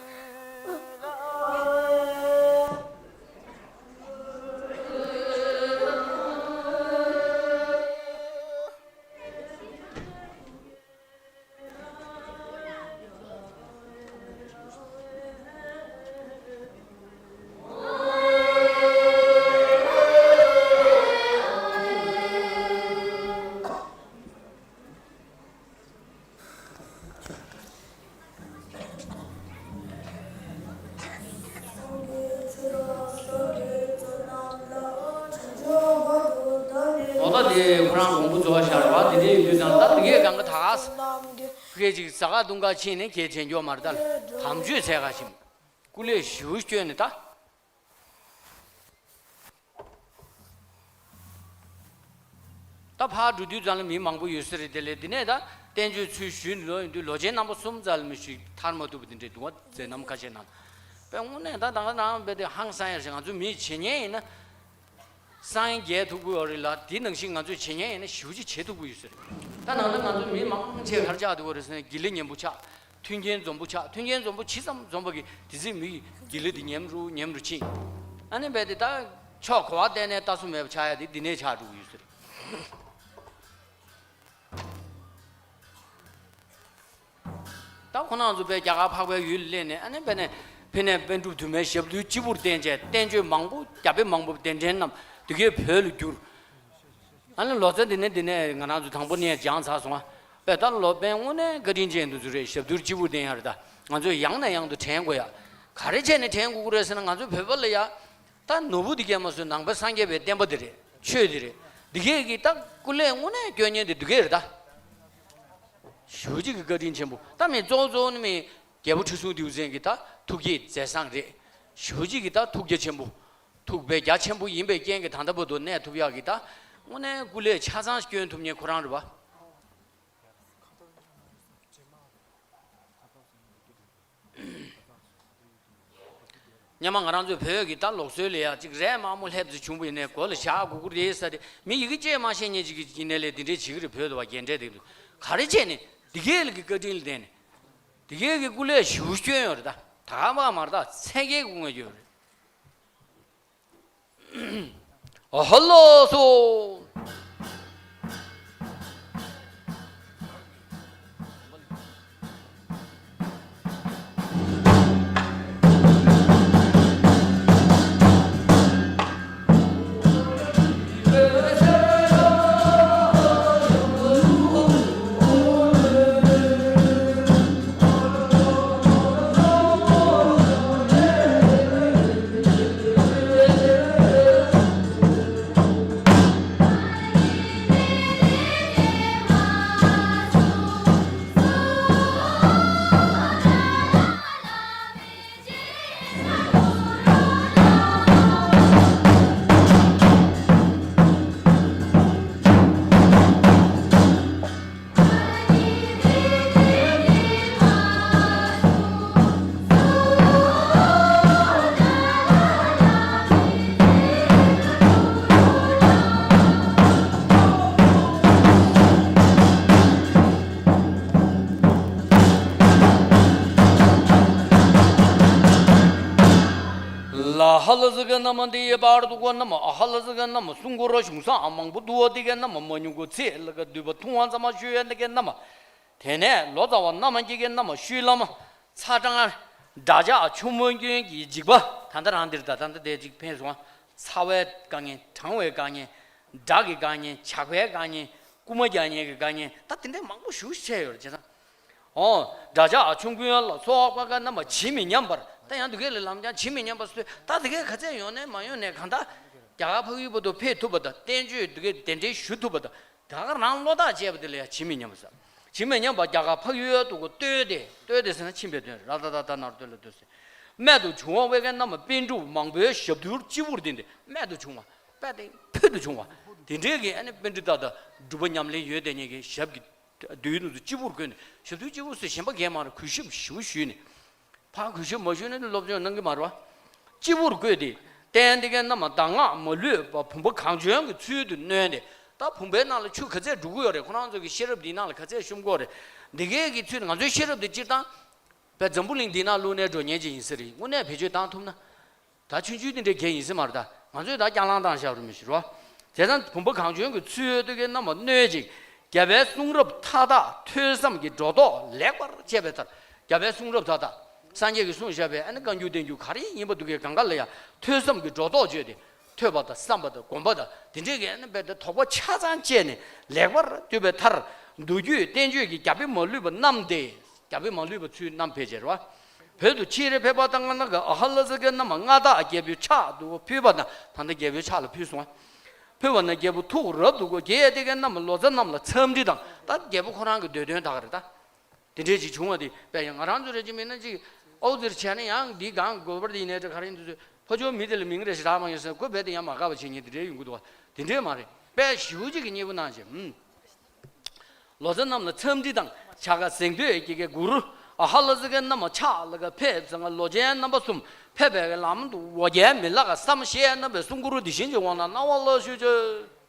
སྐད་ཅིག་ཟ་ཁ་བཏུང་ཁ་ཕྱིན་ནས་གལ་ཆེན་འགྱོ་མ་རེད་ད། གམ་ཆུས་ཟས་ཁ་ཞིམ། སྐུ་ལས་ཞུ་སྐྱོན་ནས་ད། ད་ཕར་འགྲོ་དུས་ཙམ་ལ་མི་མང་པོ་ཡོད་ས་རེད། དེ་ལས་དེ་ནས་ད་བསྟན་བཅོས་ཚུར་ཞུས་ནས་ལོག་ཡོང་དུས་ལོ་ཆེན་རྣམ་པ་གསུམ་ཙམ་ལ་མི་ཞུ་ཐར་མ་ཐུབ་པ་དེ་འདྲའི་འདུག་བ། མཛད་རྣམ་ཁ་ཤས་ནང་། དཔེ་དངོས་གནས་ད་ད་ག་ནང་བས་དེ་ཧང་སང་ཡར་ཞིག་ང་ཚོ་མི་བྱེད་ཉན་ཡིན་ན། སང་རྒྱས་ཐུབ་ཀྱི་ཡོད་རེད་ལ། དེ་ནང་བཞིན་ང་ཚོས་བྱེད་ཉན་ཡིན་ན་ཞེ་པོ་ཅིག་བྱེད་ཐུབ་ཀྱི་ཡོད་ས་རེད། ད་ནང་ལ་ང་ཚོ་མི་མང་ཆེ་གར་ཆགས་འདུག་ག་རེད་ཟེར་ན་དགེ་ལེགས་ཉམས་པོ་ཆགས། མཐུན་རྐྱེན་འཛོམས་པོ་ཆགས། མཐུན་རྐྱེན་འཛོམས་པོ་ཇི་ཙམ་འཛོམས་པ་གི་དེ་ཚེ་མི་ཡི་དགེ་ལེགས་དེ་ཉམས་རུ་ཉམས་རུ་ཕྱིན། ཨ་ནི་རྦད་དེ་ད་ཕྱོགས་ག་བ་བལྟས་ནས་ལྟ་སུ་མེད་པ་ཆགས་ཡ་དེ་འདི་ནས་ཆགས་འགྲོ་གི་ཡོད་ས་རེད། ད་ཁོ་རང་ཚོ་དཔེ་རྒྱ་གར་འཕགས་པའི་ཡུལ་ལ་སླེབས་ནས། ཨ་ནི་དཔེ་ནས་ཕི་ནས་པཎ་གྲུབ་དུ་མའི་ཞབས་རྡུལ་སྤྱི་བོར་བརྟེན་བྱས་བསྟན་བཅོས་མང་པོ་རྒྱ་དཔེ་མང་པོ་གདན་འདྲེན་རྣམས་དེ་གའི་བོད་ལ་བསྒྱུར། ཨ་ནི་ལོ་ཙཱ་འདི་ནས་འདི་ནས་ང་རང་ཚོ་དང་པོ་ནས་སྦྱངས་ཚར་སོང་ཨ། དཔེ་ད་ལོ་པཎ་དངོས་གནས་བཀའ་དྲིན་ཅན་དུ་ཚུད་རེད། ཞབས་རྡུལ་སྤྱི་བོར་བརྟེན་ཡ་རེད། ད་ང་ཚོས་ཡང་ནས་ཡང་དུ་དྲན་དགོས་ཡ། ག་རེ་བྱས་ནས་དྲན་དགོས་ཀྱི་རེད་ཟེར་ན། ང་ཚོ་བོད་པ་ལ་ཡ། ད་ནོར་བུ་འདི་གས་མ་བཟོས། ནང་པ་སངས་རྒྱས་པའི་བསྟན་པ་འདི་རེད། ཆོས་འདི་རེད། འདི་གས་ཀྱི་ད་སྐུ་ལས་དངོས་གནས་སྐྱོན་ཉེན་འདི་འདི་གས་རེད་ད། ཞེ་པོ་ཅིག་གི་བཀའ་དྲིན་ཆེན་པོ། ད་མི་གཙོ་བོ་གཙོ་བོ་ནི་མི་རྒྱལ་པོ་ཁྲི་སྲོང་ལྡེའུ་བཙན་གྱི་ད་ཐུགས་བསྐྱེད་མཛད་བཟང་རེད། ཞེ་པོ་ཅིག་གི་ད་ཐུགས་རྒྱ་ཆེན་པོ། ཐུགས་དཔེ་རྒྱ་ཆེན་པོ་ཡིན་པའི་རྐྱེན་གྱིས་ད་ལྟ་བར་དུ་གནས་ཐུབ་ཡག་གི་ད་དངོས་གནས་སྐུ་ལས་ཆ་ཚང་སྐྱོན་ཐུབ་མཁན་ཁོ་རང་རེད་པ། སྔོན་མ་ང་རང་ཚོའི་བོད་ཀྱི་ད་ལུགས་སྲོལ་ལ་ཡ་གཅིག་རས་དམར་མོ་ལྷེབ་ཙམ་བྱུང་བ་ཡིན་ནའི་མགོ་ལ་བཞག་དགོས་ཀྱི་རེད་ཟེར་ཏེ། མི་ཡི་གེ་བཅད་མ་ཤེས་མཁན་ཅིག་གི་ཡིན་ནའི་ལས་དེ་འདྲས་བྱེད་ཀྱི་རེད། བོད་དུ་བ་རྒན་གྲས་དེ་འདུག་ག་རེ་བྱས་ནས་འདི་གས་ལ་གི་བཀའ་དྲིན་ལ་བརྟེན་ནས། འདི་གས་ཀྱི་སྐུ་ལས་ཞེ་པོ་སྐྱོན་ཡོད་རེད་ད། ད་ག་མ་མ་རེད་ད། མཚན་བརྒྱད་ཀྱི་སྐུ་ངོ་ཡོད་རེད། ཨ་ཧ་ལོ་སོ། ལ་ཧ་ལ་ཟི་ག་ན་མ་འདི་ཡི་བར་དུ་གོ་ན་མ། ཨ་ཧ་ལ་ཟི་ག་ན་མ་སྲུང་འཁོར་གཞུང་སྲང་མང་པོ་འདུ་བ་འདི་ག་ན་མ། མ་ཉུང་གོ་ཚེ་ལ་ག་འདུས་པ་ཐུང་བ་ཙམ་མ་ཞུ་ཡ་འདི་ག་ན་མ། དེ་ནས་ལོ་ཙཱ་བ་རྣམ་མང་གི་རྣམ་ཤུལ་ལམ་ཚ་གྲང་དགྲ་ཇག་ཆུ་མོ་རྒྱུན་གྱི་འཇིགས་པ། ད་ལྟ་རང་འདིར་ད་ད་ལྟ་དེ་གཅིག་ཕན་སོང་། ཚ་བའི་དཀའ་ངལ། གྲང་བའི་དཀའ་ངལ། དགྲ་གི་དཀའ་ངལ། ཇག་པའི་དཀའ་ངལ། རྐུ་མ་རྒྱག་མཁན་གྱི་དཀའ་ངལ། ད་དེ་འདྲའི་མང་པོ་ཞེ་པོ་ཅིག་ཡོད་རེད། བྱས་ཙང་། ཨོ། དགྲ་ཇག་ཆུ་མགོན་ལ་སོགས་པ་ག་རྣམས་ཇི་མི་སྙམ་པར། ད་ཡང་འདི་གས་ལ་ལམ་ཀྱང་ཇི་མི་སྙམ་པར་སོས། ད་འདི་གས་ག་ཚད་ཡོང་ནས་མ་ཡོང་ནས་གང་ལྟར་རྒྱ་གར་འཕགས་ཡུལ་བར་དུ་ཕེབས་ཐུབ་པ་དང་། བསྟན་བཅོས་འདི་གས་གདན་འདྲེན་ཞུ་ཐུབ་པ་དང་། ད་ག་རང་བློ་ཐག་བཅད་པ་དེ་ལ་ཡང་ཇི་མི་སྙམ་པ་ཟེར། ཇི་མི་སྙམ་པ་རྒྱ་གར་འཕགས་ཡུལ་དུ་གོ་བསྟོད་དེ། བསྟོད་དེ་ཟེར་ན་ཕྱིན་པའི་དོན་རེད། ར་ད་ད་ད་ནར་བསྟོད་ལ་བསྟོད་ཟེར། རྨད་དུ་བྱུང་བ་བས་མཁན་རྣམས་པཎ་གྲུབ་མང་པོའི་ཞབས་རྡུལ་སྤྱི་བོར་ལྡན་ཏེ། རྨད་དུ་བྱུང་བ། དཔེ་དེ་ཕུལ་དུ་བྱུང་བ། དེ་འདྲའི་གི་ཨ་ནི་པཎ་གྲུབ་ད་ད་སྒྲུབ་པ་ཉམས་ལེན་ཡོད་དེ་ཉིད་ཀྱི་ཞབས་ཀྱི་རྡུལ་དུ་སྤྱི་བོར་བཀོད་ནས། ཞབས་རྡུལ་སྤྱི་བོ་ཟེར་གཞན་པ་གས་མ་རེད། གུས་ཞབས་ཞུ་ཞུས་ནས། ཕར་གུས་ཞབས་མ་ཞུས་ན་སློབ་སྦྱོང་གནང་གི་མ་རེད་བ། སྤྱི་བོར་བཀོད་དེ། རྟེན་འདི་གའི་རྣམས་གདམས་ངག་མ་ལུས་པ་བུམ་པ་གང་བྱོན་གྱི་ཚུལ་དུ་བསྣོལ་ཏེ། ད་བུམ་པའི་ནང་ལ་ཆུ་ག་ཚད་འགྲོ་གི་ཡོད་རེད། ཁོ་རང་ཚོ་གི་ཤེས་རབ་འདིའི་ནང་ལ་ག་ཚད་ཤོང་གི་ཡོད་རེད། འདི་གའི་གི་ཚུལ་ང་ཚོའི་ཤེས་རབ་འདི་སྤྱིར་བཏང་བས་འཛམ་བུ་གླིང་འདི་ནང་བླུགས་ནས་འགྲོ་ཉན་ཅིག་ཡིན་ས་རེད། དངོས་གནས་བེད་སྤྱོད་བཏང་ཐུབ་ན། ད་ཆུང་ཆུང་དེ་འདྲའི་གལ་ཡིན་ས་མ་རེད། ད་ང་ཚོས་ད་རྐྱང་ལངས་བཏང་བཞག་རུ་མི་ཤེས་རོ། བྱས་ཙང་བུམ་པ་གང་བྱོན་གྱི་ཚུལ་དུ་གའི་རྣམས་བསྣོལ་ཅིང་། རྒྱལ་བའི་གསུང་རབ་མཐའ་དག་ཐོས་བསམ་གྱི་སྒྲོ་འདོགས་ལེགས་པར་བཅད་པའི་མཐར། རྒྱལ་བའི་གསུང་རབ་མཐའ་དག་སངས་རྒྱས་ཀྱིས་གསུངས་བཞག་པའི་ཨ་ནི་བཀའ་འགྱུར་བསྟན་འགྱུར་ག་རེ་ཡིན་པ་འདུག་གས་གང་ག་ལ་ཡང་ཐོས་བསམ་གྱི་སྒྲོ་འདོགས་བཅད་དེ། ཐོས་པ་དང་བསམ་པ་དང་སྒོམ་པ་དང་དེ་འདྲའི་གི་ཨ་ནི་རྦད་དེ་དོགས་པ་ཆ་ཚང་བཅད་ནས་ལེགས་པར་བསྡུས་པའི་མཐར། མདོ་རྒྱུད་བསྟན་བཅོས་ཀྱི་རྒྱ་དཔེ་མ་ལུས་པ་རྣམས་ཏེ། རྒྱ་དཔེ་མ་ལུས་པ་ཚུར་བསྣམས་ཕེབས་བྱས་རེད་བ། བོད་དུ་ཕྱིར་ཕེབས་པ་དང་སྔ་ན་གི་ཨ་ཧ་ལ་ཟི་གའི་རྣམས་མངའ་བདག་རྒྱལ་པོའི་ཕྱག་ཏུ་ཕུལ་བ་ན། ད་ལྟ་རྒྱལ་པོའི་ཕྱག་ལ་ཕུལ་སོང་བ། ཕུལ་བ་ན་རྒྱལ་པོ་ཐུགས་རབ་ཏུ་དགྱེས་ཏེ་གའི་རྣམས་ལོ་ཙཱ་རྣམས་ལ་འཚམས་འདྲི་དང་། ད་རྒྱལ་པོ་ཁོ་རང་གི་འདོད་དོན་ད་ག་རེད་ད། དེ་འདྲས་ཅིག་བྱུང་བ་དེ་དཔེ་ཡང་ང་རང་ཚོ་རེ་ཅིག་མིན་ན་ཅིག་ཨོ་ཙིར་བྱས་ན་ཡང་འདི་གང་དགོས་པར་དེ་ཡིན་ནའི་འདྲ་ག་རེ་ཡིན་འདུག་ཚོད་ཕ་ཇོ་མི་དེ་ལ་མིང་རེ་ཞིག་རག་མ་ཡོང་ཟེར་ན་ཁོ་རྦད་དེ་ཡང་མ་དགའ་བ་བྱེད་མཁན་དེ་འདྲས་ཡོང་གི་འདུག་བ། དེ་འདྲས་མ་རེད། དཔེ་ཞེ་པོ་ཅིག་གི་མཉེས་པོ་གནང་བྱས། ཨུམ། ལོ་ཙཱ་རྣམས་ལ་འཚམས་འདྲི་དང་བྱ་དགའ་གཟེངས་བསྟོད་ཀྱི་དགེ་མགུར། ཨ་ཧ་ལ་ཙི་གེ་རྣམས་ཕྱག་ལ་ཁ་ཕེབས་ཙང་། ལོ་ཆེན་རྣམ་པ་གསུམ་ཕེབས་པའི་ལམ་དུ་འོ་བརྒྱལ་མི་ལགས་བསམ། ཞེས་གནང་བའི་གསུང་མགུར་འདི་བཞིན་གྱི་དབང་ལ་གནང་བ་ལ་ཞུ་ཆོག།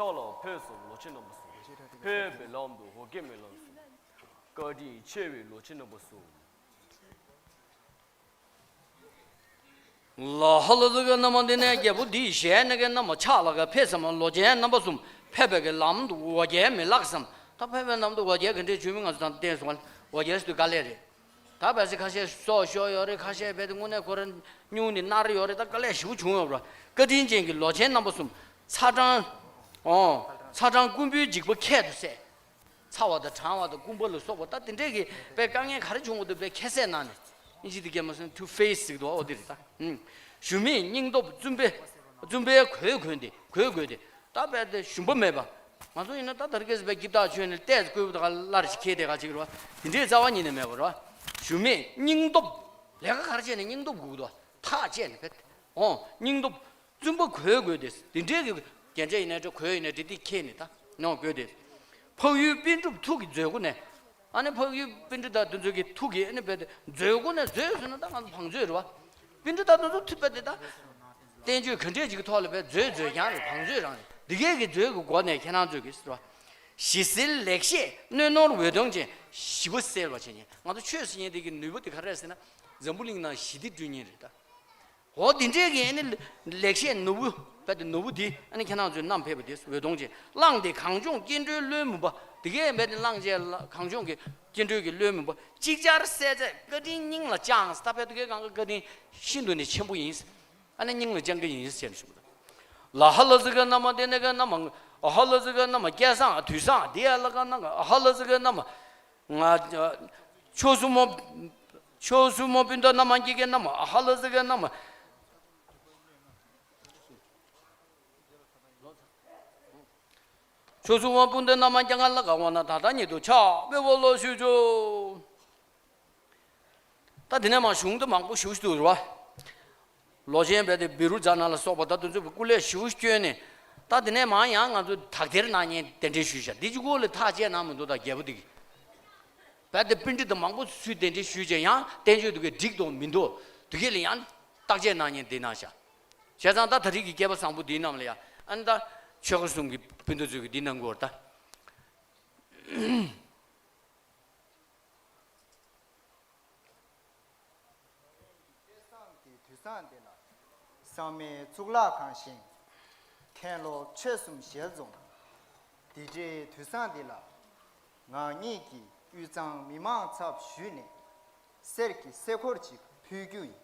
ཕྱག་ལ་ཕེབས་སོ་ལོ་ཆེན་རྣམ་པ་གསུམ། ཕེབས་པའི་ལམ་དུ་འོ་བརྒྱལ་མི་ལགས་གསུམ། བཀའ་དྲིན་ཆེ་བའི་ལོ་ཆེན་རྣམ་པ་གསུམ། ལ་ཧ་ལ་ཙི་གེ་རྣམ་པ་འདི་ནས་རྒྱལ་པོ་འདིའི་ཞལ་ནས་ཀྱི་རྣམ་པ་ཕྱག་ལ་ཁ་ཕེབས་སམ། ལོ་ཆེན་རྣམ་པ་གསུམ་ཕེབས་པའི་གི་ལམ་དུ་འོ་བརྒྱལ་མི་ལགས་སམ། ད་ཕེབས་པའི་ལམ་དུ་འོ་བརྒྱལ་ག་འདྲས་བྱུང་མིན་ང་ཚོ་དང་བསྟན་སོང་བ། འོ་བརྒྱལ་ཟེར་དུས་དཀའ་ལས་རེད། ད་བལ་སྲིད་ཁ་ཤས་སྲོག་ཤོར་ཡོད་རེད། ཁ་ཤས་བལ་དེ་དངོས་གནས་ཁོ་རང་སྨྱུང་ནས་མནར་ཡོད་རེད། ད་དཀའ་ལས་ཞེ་པོ་བྱུང་ཡོད་རེད། བཀའ་དྲིན་ཅན་གྱི་ལོ་ཆེན་རྣམ་པ་གསུམ་ཚ་གྲང་། ཨོ། ཚ་གྲང་རྐུན་པོའི་འཇིགས་པ་ཁྱད་དུ་བསད། ཚ་བ་དང་གྲང་བ་དང་རྐུན་པ་ལ་སོགས་པ་ད་དེ་འདྲས་ཀྱི་དཔེ་དཀའ་ངལ་ག་རེ་བྱུང་བ་འདུག་དཔེ་ཁྱད་བསད་གནང་ནས། ཨིན་ཇི་དེ་སྐད་མ་སོང་two face ཟེར་གི་འདུག་ཨོ་དེ་རེད་ད། ཞུམ་མེད་སྙིང་སྟོབས་བཙུན་པས་བཙུན་པས་གོས་གོན་ཏེ་གོས་གོས་ཏེ་ད་དཔེ་དེ་ཞུམ་པ་མེད་པ། ང་ཚོ་ཡིན་ན་ད་དར་གེ་སི་དཔེ་སྐྱིབས་ཐག་ཆོད་ནས་ལྟས་བསྐོལ་བ་དང་སླར་ཞིག་ཁྱེར་དེ་ག་ཅིག་རེད་བ། དེ་འདྲའི་རྩ་བ་ཉིད་ནས་མེད་པ་རེད་བ། ཞུམ་མེད་སྙིང་སྟོབས། ལས་ཀ་ག་རེ་བྱས་ནས་སྙིང་སྟོབས་དགོས་ཀྱི་འདུག་ཐག་བཅད་ནས་དཔེ། ཨོ་སྙིང་སྟོབས། བཙུན་པ་གོས་དགོས་ཏེ། དེ་འདྲའི་གི་རྒྱན་ཆ་ཡིན་ནའི་འདྲ་གོས་ཡིན་ནའི་འདྲ་དེ་ཁྱེར་ནས་ད་ནོར་དགོས་ཏེ། འཕགས་ཡུལ་པཎ་གྲུབ་ཐུགས་ཀྱི་མཛོད་སྒོ་ནས། ཨ་ནི་འཕགས་ཡུལ་པཎ་གྲུབ་དང་དེ་ཚོ་གི་ཐུགས་ཀྱི་ཨ་ནི་རྦད་དེ་མཛོད་སྒོ་ནས་མཛོད་ཟེར་ན་ད་ང་ཚོ་བང་མཛོད་རེད་བ། པཎ་གྲུབ་དང་དེ་ཚོ་ཐུགས་རྦད་དེ་ད། བསྟན་བཅོས་ག་འདྲས་ཅིག་གི་ཐོག་ལ་བས་མཛོད་མཛོད་རྐྱང་རེད། བང་མཛོད་རང་རེད། འདི་གས་ཀྱི་མཛོད་ཀྱི་སྒོ་ནས་ཁྱེད་རང་ཚོས་ཀྱི་ཟེར་བ། ཞི་བསིལ་ལེགས་བཤད་གནོད་ནོར་འོད་སྟོང་ཅན། ཞི་བ་གསལ་བར་བྱེད་ཉིད། ང་ཚོ་ཆོས་ཟེར་མཁན་དེ་གི་ནུས་པ་དེ་ག་རེ་རེད་ཟེར་ན། འཛམ་བུ་གླིང་ནང་ཞི་བདེ་བསྐྲུན་མཁན་རེད་ད། འོ་དེ་འདྲས་ཀྱི་ཨ་ནི་ལེགས་བཤད་ནོར་བུ། དཔེ་དེ་ནོར་བུ་དེ་ཨ་ནི་ཁྱེད་རང་ཚོས་བསྣམས་ཕེབས་པ་དེ་འོད་སྟོང་ཅན། བླངས་ཏེ་གངས་ལྗོངས་སྐྱེ་འགྲོའི་བློན་མུན་པ། དེ་གས་དཔེ་དེ་བླངས་བྱས་ལ་གངས་ལྗོངས་ཀྱི་སྐྱེ་འགྲོའི་གི་བློན་མུན་པ་ཅིག་ཅར་བསལ་མཛད་བཀའ་དྲིན་སྙིང་ལ་བཅངས། ད་དཔེ་དེ་གས་གང་གི་བཀའ་དྲིན་ཤིན་ཏུ་ནས་ཆེན་པོ་ཡིན། ཨ་ནི་སྙིང་ལ་བཅངས་ཀྱི་ཡིན་ཞེས་ཞུ། ལ་ཧ་ལ་ཙི་གེ་རྣམས་དེ་ནས་གི་རྣམས། ཨ་ཧ་ལ་ཙི་གེ་རྣམས་སྐལ་བཟང་དུས་བཟང་དེ་ཡ་ལ་ག་ན་ག་ཨ་ཧ་ལ་ཙི་གེ་རྣམས། ང་ཕྱོགས་སུ་མ། ཕྱོགས་སུ་མ་སྤུན་ཟླ་རྣམ་མང་སྐྱེ་མཁན་རྣམས། ཨ་ཧ་ལ་ཙི་གེ་རྣམས། ཕྱོགས་སུ་མ་སྤུན་ཟླ་རྣམ་མང་སྐྱེ་ང་ལ་ག་འོ་ན་ད་ལྟ་ཉིད་དུ་ཕྱག་འབེབས་པ་ལ་ཞུ་ཆོག་ད་དེ་ནས་མ་གཞུང་དུ་མང་པོ་ཞུ་ཞུ་འདུག་རེད་བ། ལོ་ཆེན་བས་དེ་བི་རུ་ཛ་ན་ལ་སོགས་པ་ད་དུང་ཚོས་སྐུ་ལས་ཞུ་བ་བསྐྱོན་ནས། ད་དེ་ནས་མ་ཡང་ང་ཚོ་དག་ཐེར་གནང་མཁན་གདན་འདྲེན་ཞུས་ཤག་འདི་གཅིག་པོ་ལ་ཐག་བཅད་གནང་མི་འདུག་ད་རྒྱལ་པོ་འདི་གིས། བས་དེ་པཎྜི་ཏ་མང་པོ་ཚུར་གདན་འདྲེན་ཞུས་བྱས་ཡང་བསྟན་བཅོས་འདི་གས་འགྲིག་འདུག་མི་འདུག་འདི་གས་ལ་ཡང་བརྟག་དཔྱད་གནང་མཁན་འདི་གནང་ཤག་བྱས་ཙང་ད་ད་རེས་ཀྱི་སྐལ་པ་བཟང་པོ་འདི་རྣམས་ལ་ཡང་ཨ་ནི་ད་ཆོལ་ཁ་གསུམ་གྱི་སྤུན་ཟླ་ཚོས་ཀྱི་འདི་གནང་དགོས་རེད་ད། སྐལ་བཟང་གི་དུས་བཟང་འདི་ལ། བསམ་མེད་གཙུག་ལག་ཁང་བཞེངས། མཁན་སློབ་ཆོས་གསུམ་ཞལ་འཛོམས། འདི་འདྲའི་དུས་བཟང་འདི་ལ། ང་གཉིས་ཀྱིས་དབུས་གཙང་མི་མང་ཚབ་ཞུས་ནས། གསེར་གྱི་སེ་འཁོར་ཅིག་ཕུལ་རྒྱུ་ཡིན།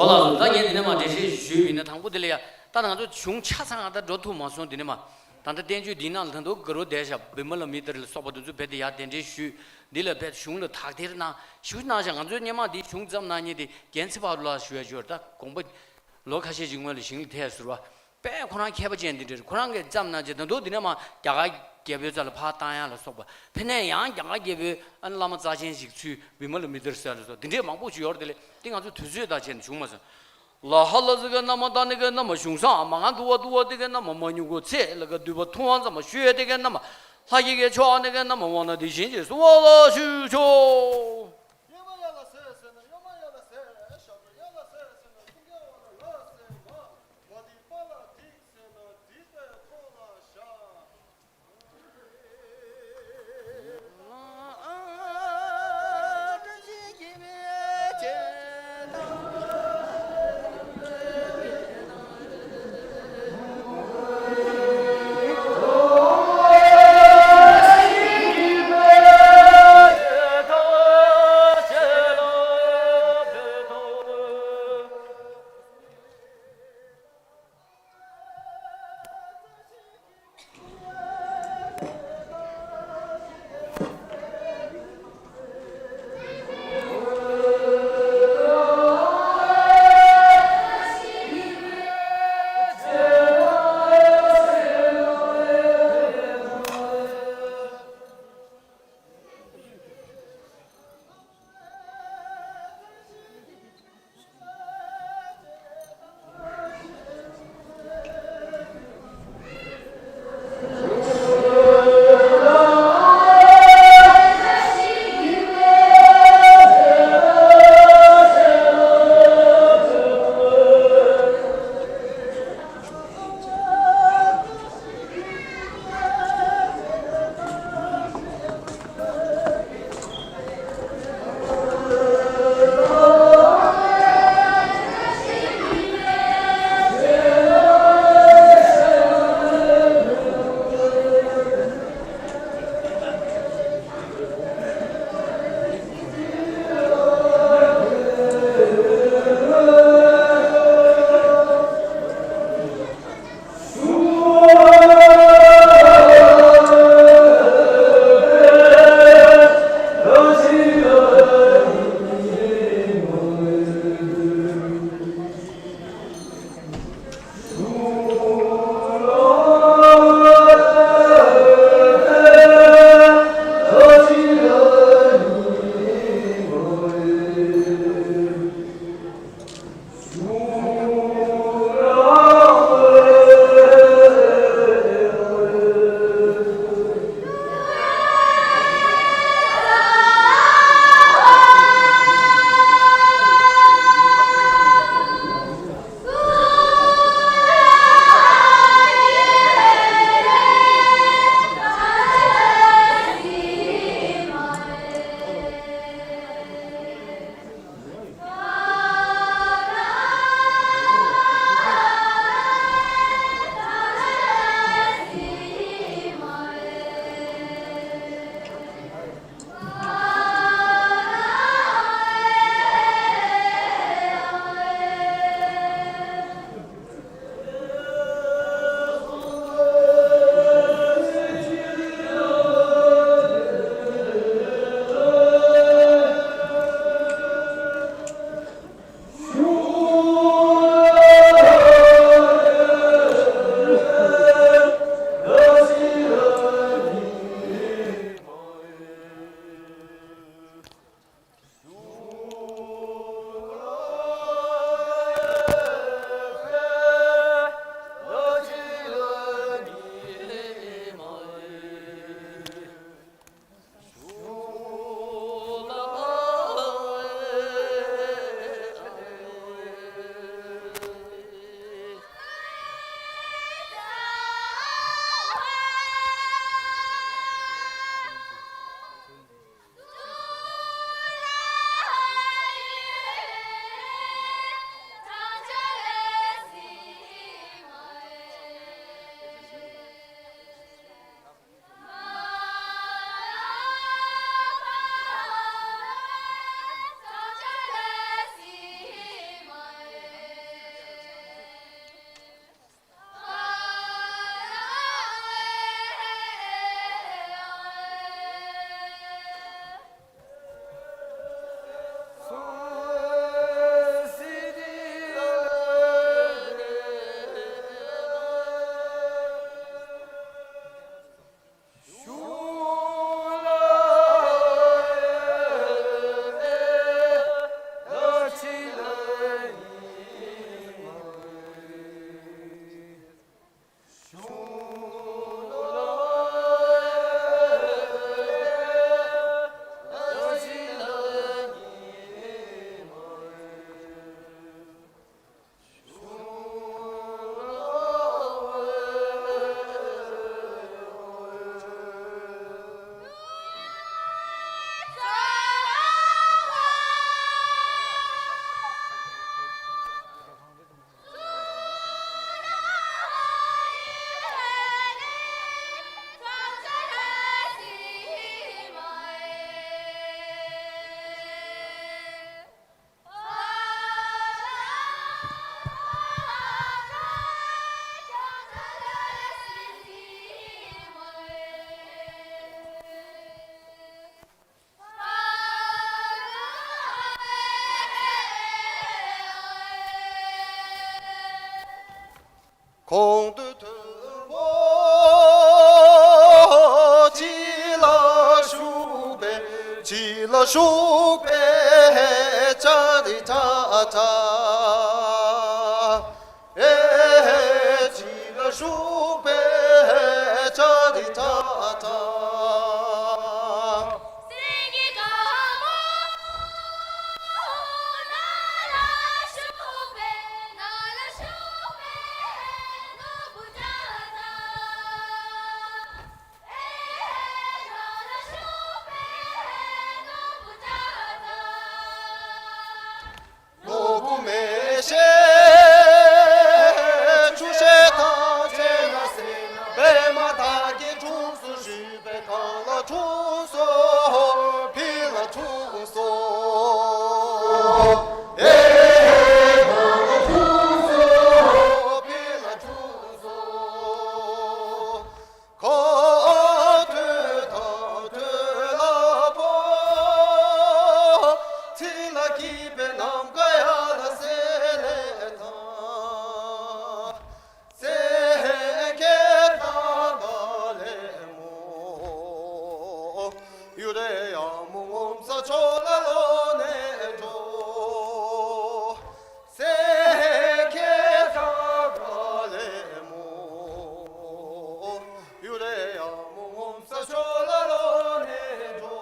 ཨོ་ལགས་སོ། ད་ངས་འདི་ནས་མར་འགྲེལ་བཤད་ཞུས་ཡིན་ན། དང་པོ་དེ་ལ་ཡ། ད་ང་ཚོ་གཞུང་ཆ་ཚང་ད་འགྲོ་ཐུབ་མ་སོང་། འདི་ནས་མར་ད་ལྟ་བསྟན་བཅོས་འདིའི་ནང་ལ་ད་དུང་ག་རུ་བསྡད་བཞག་བི་མ་ལ་མི་ཏྲ་ལ་སོགས་པ་འདི་ཚོ་རྦད་དེ་ཡར་གདན་འདྲེན་ཞུས། འདི་ལ་རྦད་གཞུང་ལ་དག་ཐེར་གནང་ཞུ་གནང་བཞག་ང་ཚོའི་སྔོན་མ་འདི་གཞུང་བརྩམས་གནང་མཁན་དེ་རྒན་ཚེ་དཔལ་ལགས་ཞུ་ཡ་ཞུ་བ་རེད། ད་དགོངས་པ་ལོ་ཁ་ཤས་ཅིག་སྔོན་ལ་ཞིང་ལ་ཐལ་ཟེར་བ། དཔེ་ཁོ་རང་མཁས་པ་ཅན་འདི་འདྲ་རེད། ཁོ་རང་གིས་བརྩམས་གནང་བྱས། ད་དུང་འདི་ནས་མར་རྒྱ་གར་རྒྱལ་པོའི་རྩ་ལ་ཕར་བཏང་ཡ་ལ་སོགས་པ། ཕ་ནས་ཡང་རྒྱ་གར་རྒྱལ་པོའི་ཨ་ནི་བླ་མ་རྩ་ཆེན་ཞིག་ཚུལ་བི་མ་ལ་མི་ཏྲ་ཟེར་ཡ་ལ་སོགས་འདི་འདྲའི་མང་པོ་ཞིག་ཡོད་རེད། དེ་ལས་འདི་ང་ཚོ་དུས་ཚོད་དང་བཅས་ནས་བྱུང་མ་སོང་། ལ་ཧ་ལ་ཟི་ག་ན་མ་ད་ནི་ག་ན་མ་གཞུང་སང་མ་ང་དུ་བ་དུ་བ་དེ་ག་ན་མ་མ་ཉུ་གོ་ཚེ་ལ་ག་དུ་བ་ཐུ་བ་ཛ་མ་ཤུ་ཡ་དེ་ག་ན་མ་ལྷ་ཡི་གེ་ཆོ་ཨ་ནི་ག་ན་མ་བ་ན་དེ་བཞིན་གྱི་སུ་བ་ལ་ཞུ་ཆོ། གོང་དུ་མཐོན་པོ་ཕྱི་ལ་ཞུགས་པའི་ཕྱི་ལ་ཞུགས་པའི་ཅ་རི་ཏྲ་ཏྲ། ཨེ་ཕྱི་ལ་ཞུགས་པའི་ཅ་རི་ཏྲ་ཏྲ། སེང་གེ་དཀར་མོ་ནགས་ལ་ཞུགས་པའི་ནགས་ལ་ཞུགས་པའི་ནོར་བུ་ཏྲ་ཏྲ། ཨེ་ནགས་ལ་ཞུགས་པའི་ནོར་བུ་ཏྲ་ཏྲ། ནོར་བུ་མེ་ཤེལ་ཆུ་ཤེལ་དང་བཅས་ལ་ཟེར་ན། པདྨ་དར་གྱི་གྲོང་སུ་བཞུགས་པའི་གངས་ལ་འཁྲུངས་སོ། ཕི་ལ་འཁྲུངས་སོ། ཨེ་གངས་ལ་འཁྲུངས་སོ། ཕི་ལ་འཁྲུངས་སོ། ཁ་ཐོད་ཐ་ཐོད་ལ་ཕོ། ཚིག་ལ་སྐྱིད་པའི་ནམ་མཁའ་ཡར་ལ་གསལ་ལེ་ཐང་། སེང་གེ་ཏག་ཏག་ལེ་མོ། གཡུ་རལ་ཡག་མོ་ངོམ་ས་ཕྱོགས་ལ་ལོག་ནས་འགྲོ། སེང་གེ་ཏག་ཏག་ལེ་མོ། གཡུ་རལ་ཡག་མོ་ངོམ་ས་ཕྱོགས་ལ་ལོག་ནས་འགྲོ།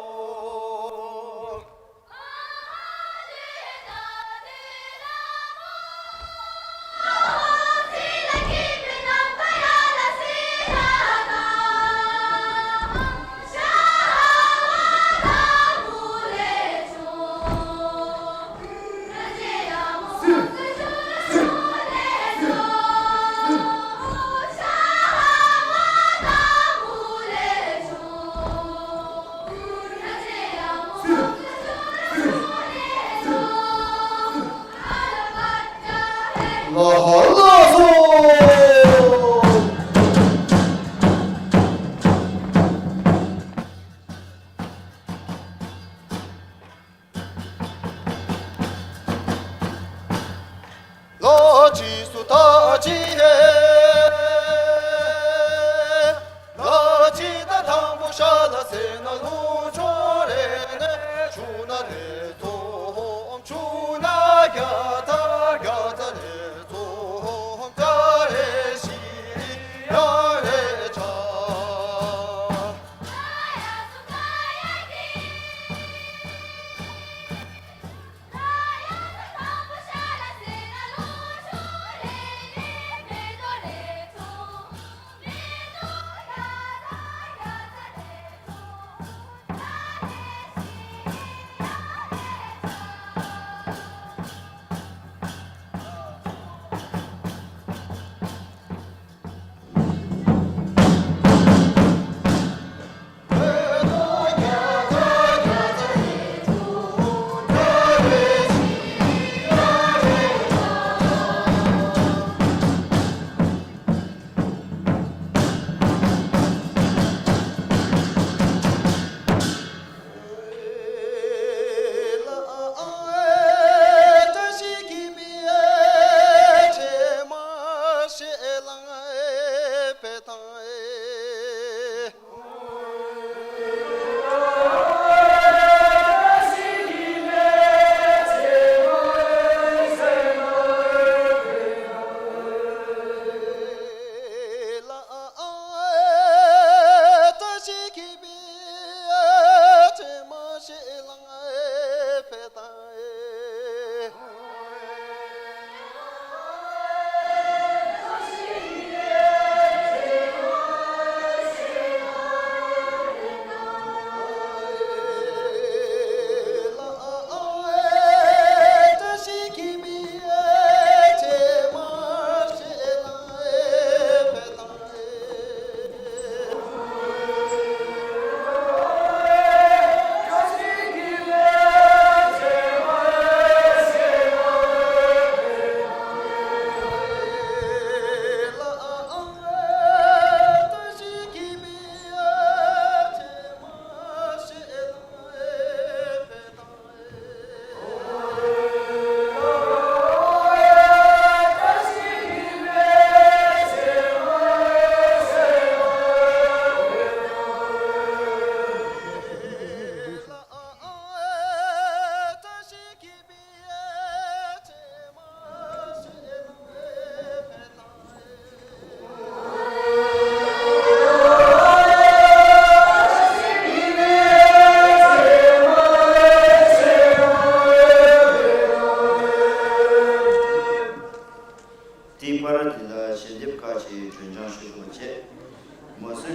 ལ་ཧ་ལ་སོ། ལ་ཅི་སུ་ད་ཅི་ཧེ། ལ་ཅི་ད་དང་པོ་ཤ་ལ་སེ་ན་ལུང་ཆོ་རེ་ནེ་ཆུ་ན་རེ་ཙོམ་ཆུ་ན་རྒྱ་ད་རྒྱ་ད་རེ་ཙོམ་ད་རེ་ཤི་ཡ་རེ་ཆ།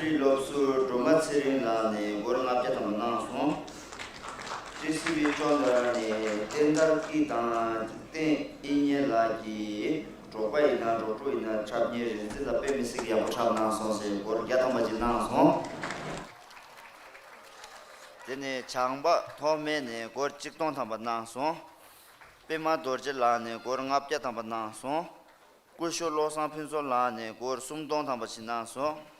རིགས་སློབ་ཟུར་སྒྲོལ་མ་ཚེ་རིང་ལགས་ནས་སྒོར་ལྔ་བརྒྱ་ཐམ་པ་གནང་སོང་། ཀྲི་སི་བི་ཅོན་ཏ་ནས་བསྟན་དར་སྐྱིད་དང་བསྟན་དབྱིག་གཉེན་ལགས་ཀྱིས་འབྲོག་པ་ཡིན་ན་འབྲོག་ཕྲུག་ཡིན་ན་འཁྲབ་མཁན་རིག་འཛིན་ལ་དཔེ་མི་སྲིད་ཀྱི་ཡག་པོ་འཁྲབ་གནང་སོང་ཟེར་སྒོར་བརྒྱ་ཐམ་པ་ཅིག་གནང་སོང་། དེ་ནས་བྱམས་པ་ཐོགས་མེད་ནས་སྒོར་གཅིག་སྟོང་ཐམ་པ་གནང་སོང་། པད་མ་རྡོ་རྗེ་ལགས་ནས་སྒོར་ལྔ་བརྒྱ་ཐམ་པ་གནང་སོང་། སྐུ་ཞབས་བློ་བཟང་ཕུན་ཚོགས་ལགས་ནས་སྒོར་སུམ་སྟོང་ཐམ་པ་ཞིག་གནང་སོང་།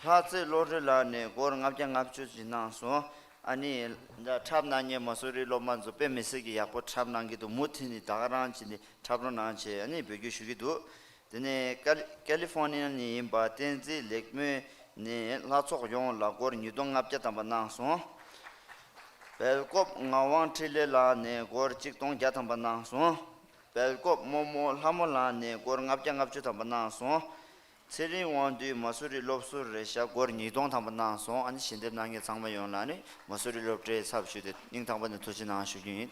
ལྷ་རྩེ་བློ་གྲོས་ལགས་ནས་སྒོར་ལྔ་བརྒྱ་ལྔ་བཅུ་ཞིག་གནང་སོང་། ཨ་ནི། འཁྲབ་གནང་མཁན་མ་སུ་རི་སློབ་མ་ཚོ་དཔེ་མི་སྲིད་ཀྱི་ཡག་པོ་འཁྲབ་གནང་གི་འདུག་མུ་མཐུད་ནས་ད་ག་རང་བྱས་ནས་འཁྲབ་རོགས་གནང་བྱས་ཨ་ནི་འབོད་སྐུལ་ཞུ་གི་འདུག་དེ་ནས་ཀ་ལི་ཀ་ལི་ཧྥོར་ནི་ཡ་ནས་ཡིན་པ་བསྟན་འཛིན་ལེགས་སྨོན་ནས་ལྷ་ཚོགས་ཡོངས་ལ་སྒོར་ཉིས་སྟོང་ལྔ་བརྒྱ་ཐམ་པ་གནང་སོང་། སྦེལ་ཀོབ་ངག་དབང་འཕྲིན་ལས་ལགས་ནས་སྒོར་གཅིག་སྟོང་བརྒྱ་ཐམ་པ་གནང་སོང་། སྦེལ་ཀོབ་རྨོ་མོ་ལྷ་མོ་ལགས་ནས་སྒོར་ལྔ་བརྒྱ་ལྔ་བཅུ་ཐམ་པ་གནང་སོང་། ཚེ་རིང་དབང་འདུས་མ་སུ་རི་སློབ་ཟུར་རེད་ཤག་སྒོར་ཉིས་སྟོང་ཐམ་པ་གནང་སོང་། ཨ་ནི་ཞལ་འདེབས་གནང་མཁན་ཚང་མ་ཡོངས་ལ་ནི་མ་སུ་རི་སློབ་གྲྭའི་ཚབ་ཞུས་ཏེ་སྙིང་ཐག་པ་ནས་ཐུགས་རྗེ་གནང་ཞུ་རྒྱུ་ཡིན།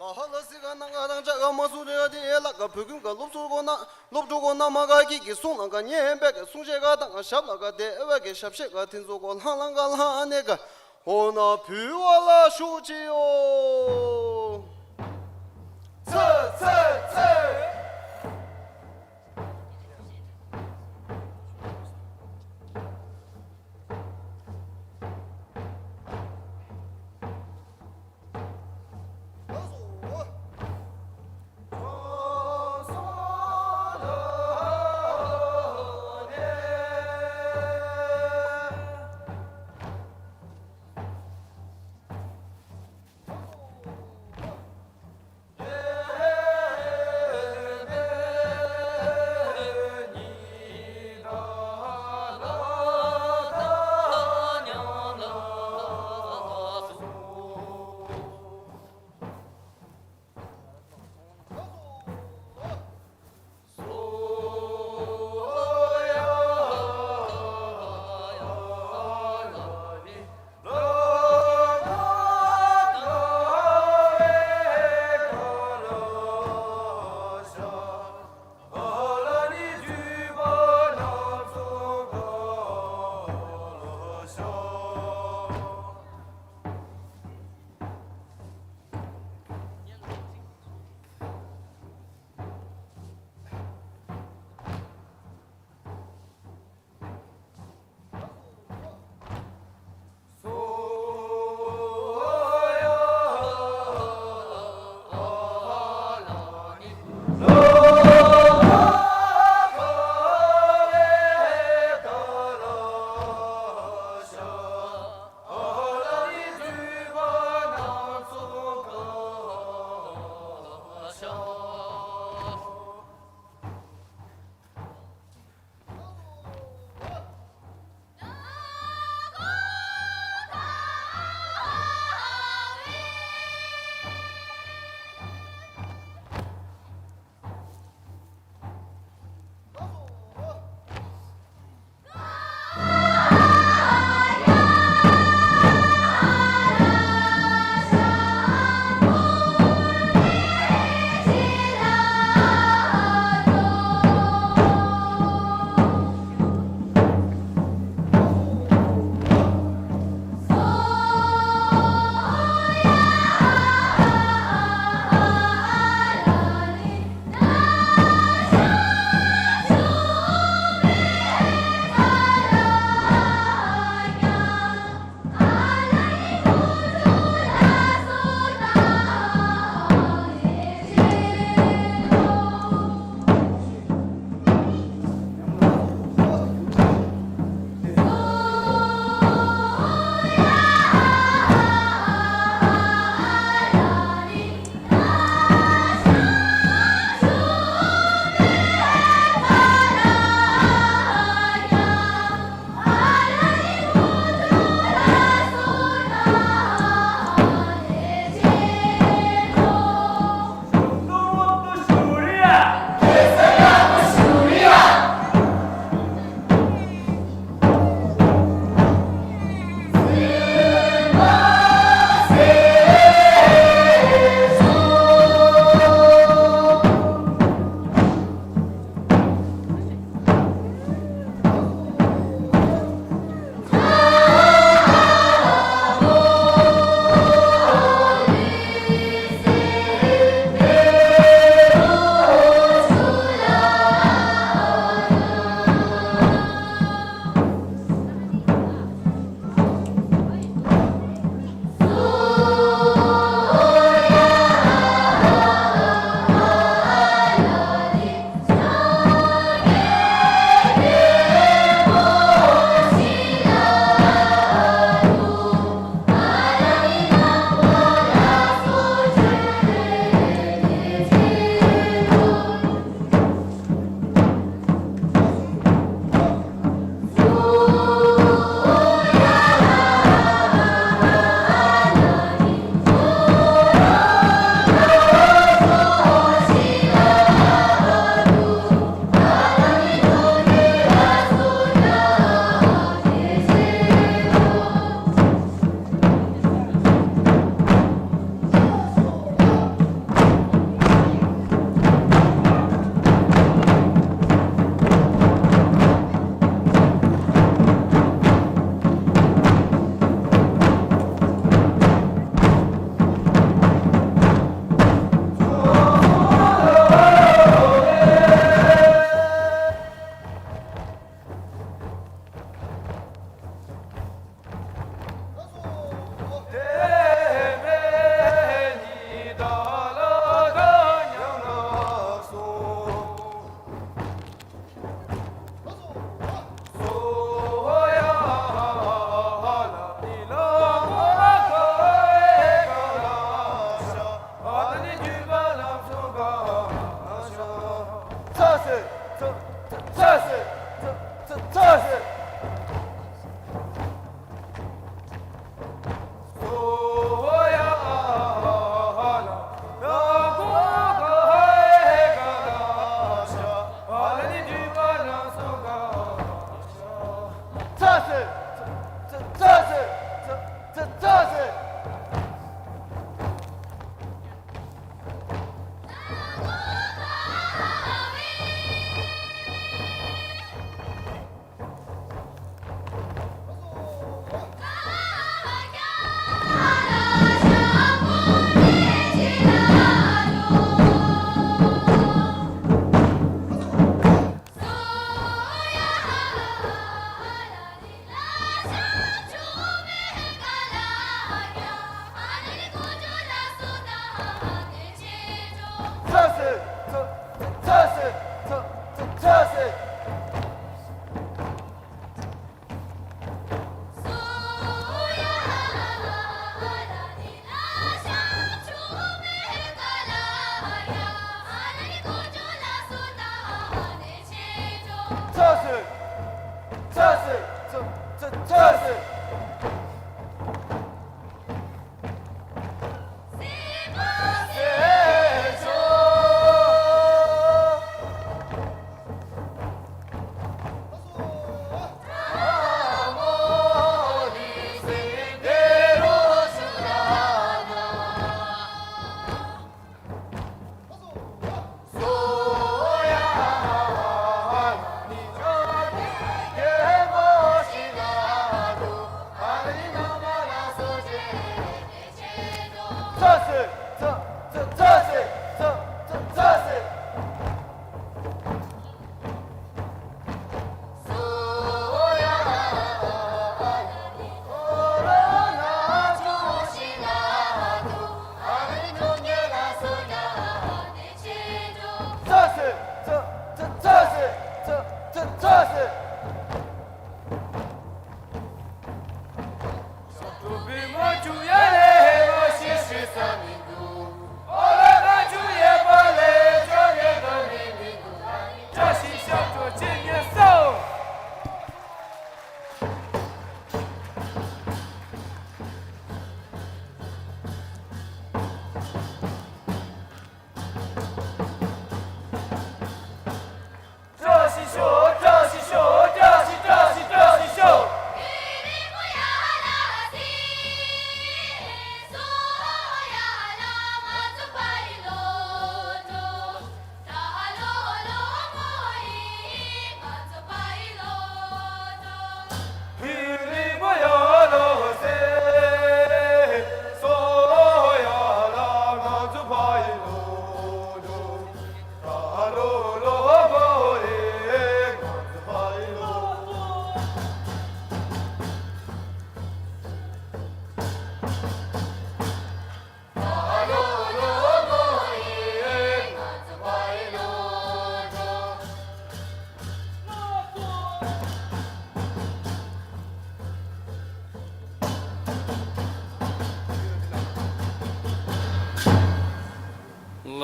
ལ་ཧ་ལ་སི་ག་ན་ག་དང་ཅ་ག་མ་སུ་རི་ཡ་དེ་ལ་ག་བུ་ཀུན་ག་སློབ་ཟུར་གོ་ན་སློབ་ཕྲུག་གོ་ན་མ་ག་གི་གི་སུང་ལ་ག་ཉེ་བེ་ག་སུང་ཤེ་ག་དང་ག་ཞབས་ལ་ག་དེ་བེ་ག་ཞབས་ཤེ་ག་ཐིན་ཚོ་གོ་ལྷང་ལྷང་ག་ལྷང་ནེ་ག་ཧོ་ན་བུ་བ་ལ་ཤུགས་ཆེ་ཡོ། ཚེ་ཚེ་ཚེ།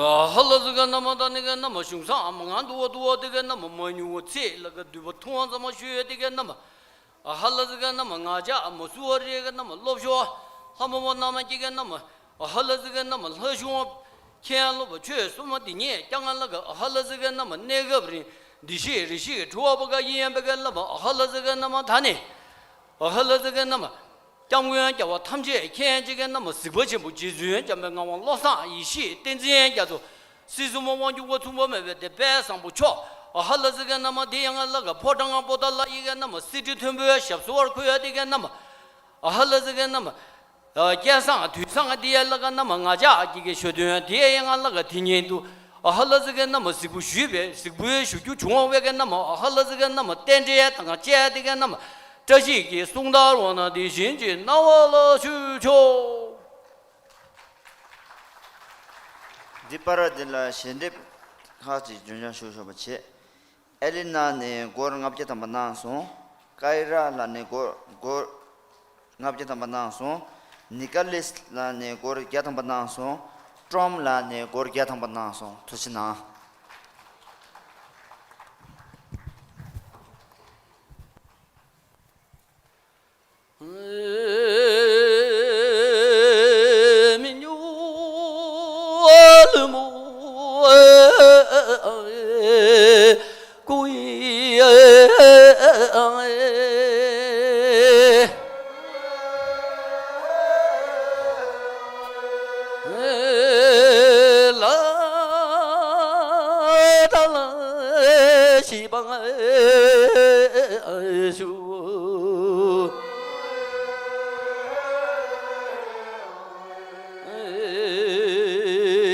ལ་ཧ་ལ་ཟི་ག་ན་མ་ད་ནི་ག་ན་མ་གཞུང་སང་ཨ་མ་ང་འདུ་བ་འདུ་བ་དེ་ག་ན་མ་མ་ཉུ་བ་ཚེ་ལ་ག་འདུས་པ་ཐུང་བ་ཙམ་མ་ཞུ་ཡ་དེ་ག་ན་མ། ཨ་ཧ་ལ་ཟི་ག་ན་མ་ང་ཅག་ཨ་མ་སུ་བ་རེ་ག་ན་མ་སློབ་ཤོག་ལྷ་མོ་བ་ན་མ་ཀྱི་ག་ན་མ། ཨ་ཧ་ལ་ཟི་ག་ན་མ་ལྷ་གཞུང་མཁན་སློབ་པ་ཆོས་སྲུང་མ་འདི་ཉིད་ཀྱང་ང་ལ་ག་ཨ་ཧ་ལ་ཟི་ག་ན་མ་གནས་སྐབས་རིང་འདི་ཤེས་རི་ཤེས་གྲུ་བ་པ་ག་ཡིན་ཡན་པ་ག་ལ་མ་ཨ་ཧ་ལ་ཟི་ག་ན་མ་ད་ནི། ཨ་ཧ་ལ་ཟི་ག་ན་མ། སྐྱབས་མགོན་རྒྱལ་བ་ཐམས་ཅད་མཁྱེན་ཅིག་གི་ན་མ་གཟིགས་པ་ཆེན་པོ་རྗེ་བཙུན་འཇམ་པའི་ངག་དབང་བློ་བཟང་ཡེ་ཤེས་བསྟན་འཛིན་རྒྱ་མཚོ། སྲིད་གསུམ་དབང་ཕྱུག་འགོ་ཚུགས་པ་མེད་པའི་དེ་དཔལ་བཟང་པོ་མཆོག་ཨ་ཧ་ལ་ཟི་ག་ན་མ་དེ་ཡང་ང་ལ་ག་ཕོ་བྲང་པོ་ཏ་ལ་ཡི་ག་ན་མ་གསེར་ཁྲི་མཐོན་པོའི་ཞབས་སོར་འཁོད་ཡ་དེ་ག་ན་མ། ཨ་ཧ་ལ་ཟི་ག་ན་མ། སྐལ་བཟང་དུས་བཟང་དེ་ཡ་ལ་ག་ན་མ་ང་ཅག་གི་གི་ཞོ་དོན་དེ་ཡ་ང་ལ་ག་དེ་ཉིན་དུ། ཨ་ཧ་ལ་ཟི་ག་ན་མ་གཟིགས་པོ་ཞུས་པས་གཟིགས་པོའི་ཞུ་རྒྱུ་བྱུང་བ་བས་ག་ན་མ་ཨ་ཧ་ལ་ཟི་ག་ན་མ་རྟེན་འབྲེལ་དང་བཅས་དེ་ག་ན་མ་བཀྲ་ཤིས་ཀྱི་གསུང་དར་འོ་ན་དེ་བཞིན་གྱི་སྣང་བ་ལ་ཞུ་ཆོག་འདི་པར་འདི་ལ་ཞལ་འདེབས་ཁག་ཅིག་འབྱོན་བྱང་ཞུ་ཆོག་པ་བྱེད། ཨེ་ལི་ན་ནས་སྒོར་ལྔ་བརྒྱ་ཐམ་པ་གནང་སོང་། ཀའི་ར་ལ་ནས་སྒོར་སྒོར་ལྔ་བརྒྱ་ཐམ་པ་གནང་སོང་། ནི་ཀ་ལིས་ལ་ནས་སྒོར་བརྒྱ་ཐམ་པ་གནང་སོང་། ཀྲོམ་ལ་ནས་སྒོར་བརྒྱ་ཐམ་པ་གནང་སོང་། ཐུགས་རྗེ་གནང་། སྐུ་ཡི་ལ་ད་ལ་ཞིག་པ་ཞུ།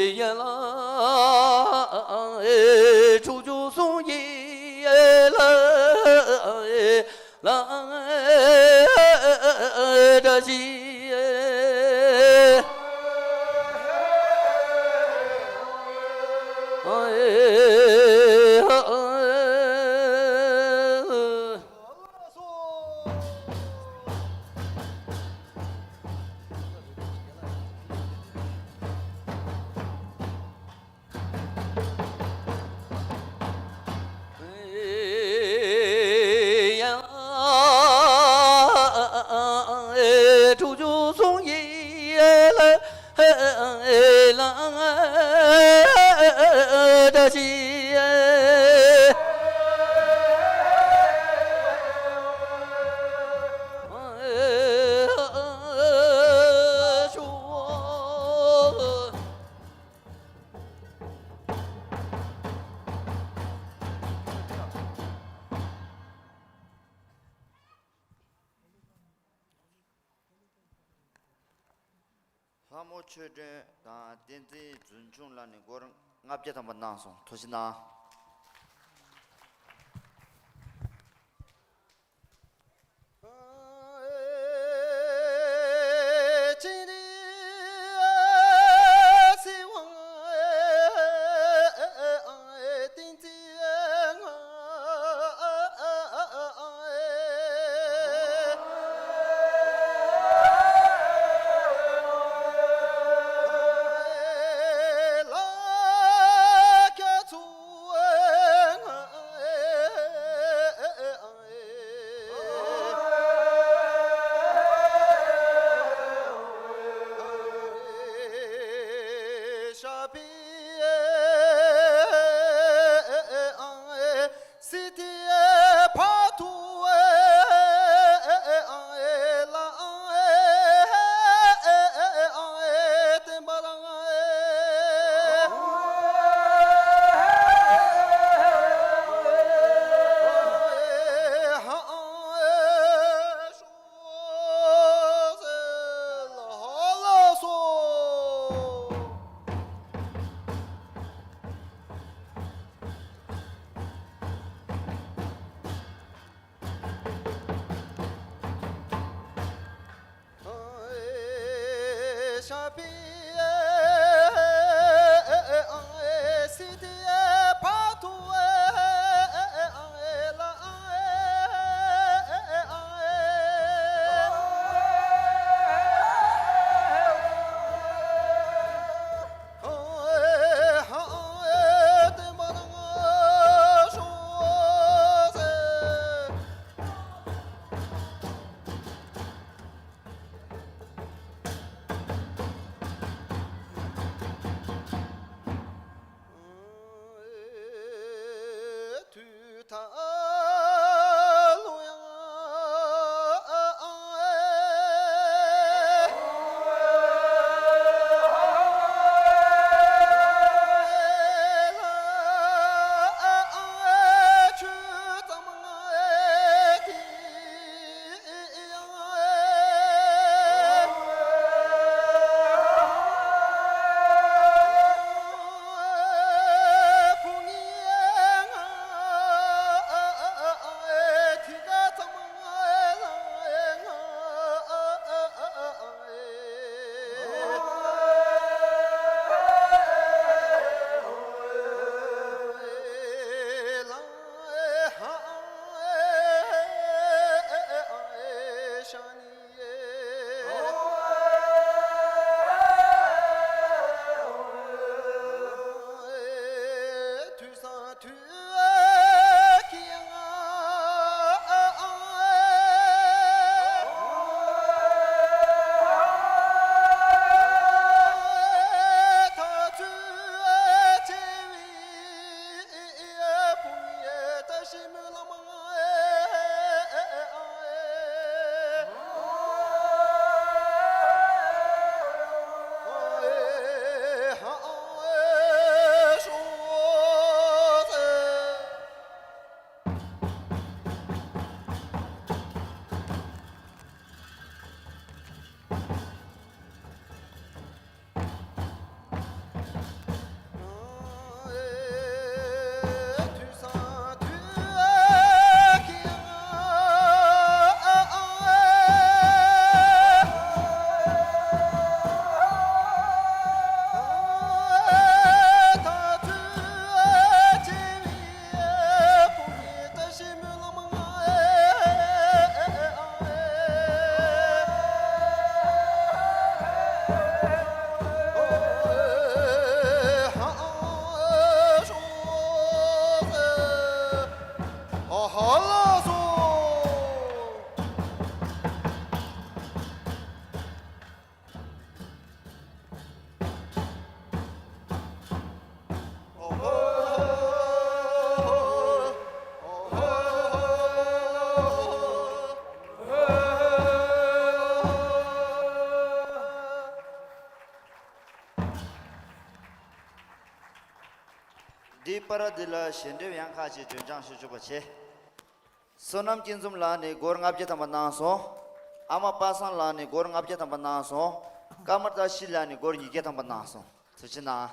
ཡ་ལ་ཕྱོགས་བཅུ་གསུམ་གྱི་ལ་ལ་བཀྲ་ཤིས། ལྷ་མོ་ཆོས་སྒྲོན་དང་བསྟན་འཛིན་རྫུན་ཆུང་ལགས་ནས་སྒོར་ལྔ་བརྒྱ་ཐམ་པ་གནང་སོང་། ཐུགས་རྗེ་གནང་། ཕྱོགས་འདི་ལ་ཞལ་འདེབས་ཡང་ཁག་ཅིག་སྒྲོན་སྦྱང་ཞུ་ཆོག་པ་བྱས། བསོད་ནམས་སྐྱིད་འཛོམས་ལགས་ནས་སྒོར་ལྔ་བརྒྱ་ཐམ་པ་གནང་སོང་། ཨ་མ་པ་སངས་ལགས་ནས་སྒོར་ལྔ་བརྒྱ་ཐམ་པ་གནང་སོང་། ཀརྨ་བཀྲ་ཤིས་ལགས་ནས་སྒོར་ཉིས་བརྒྱ་ཐམ་པ་གནང་སོང་། ཐུགས་རྗེ་གནང་།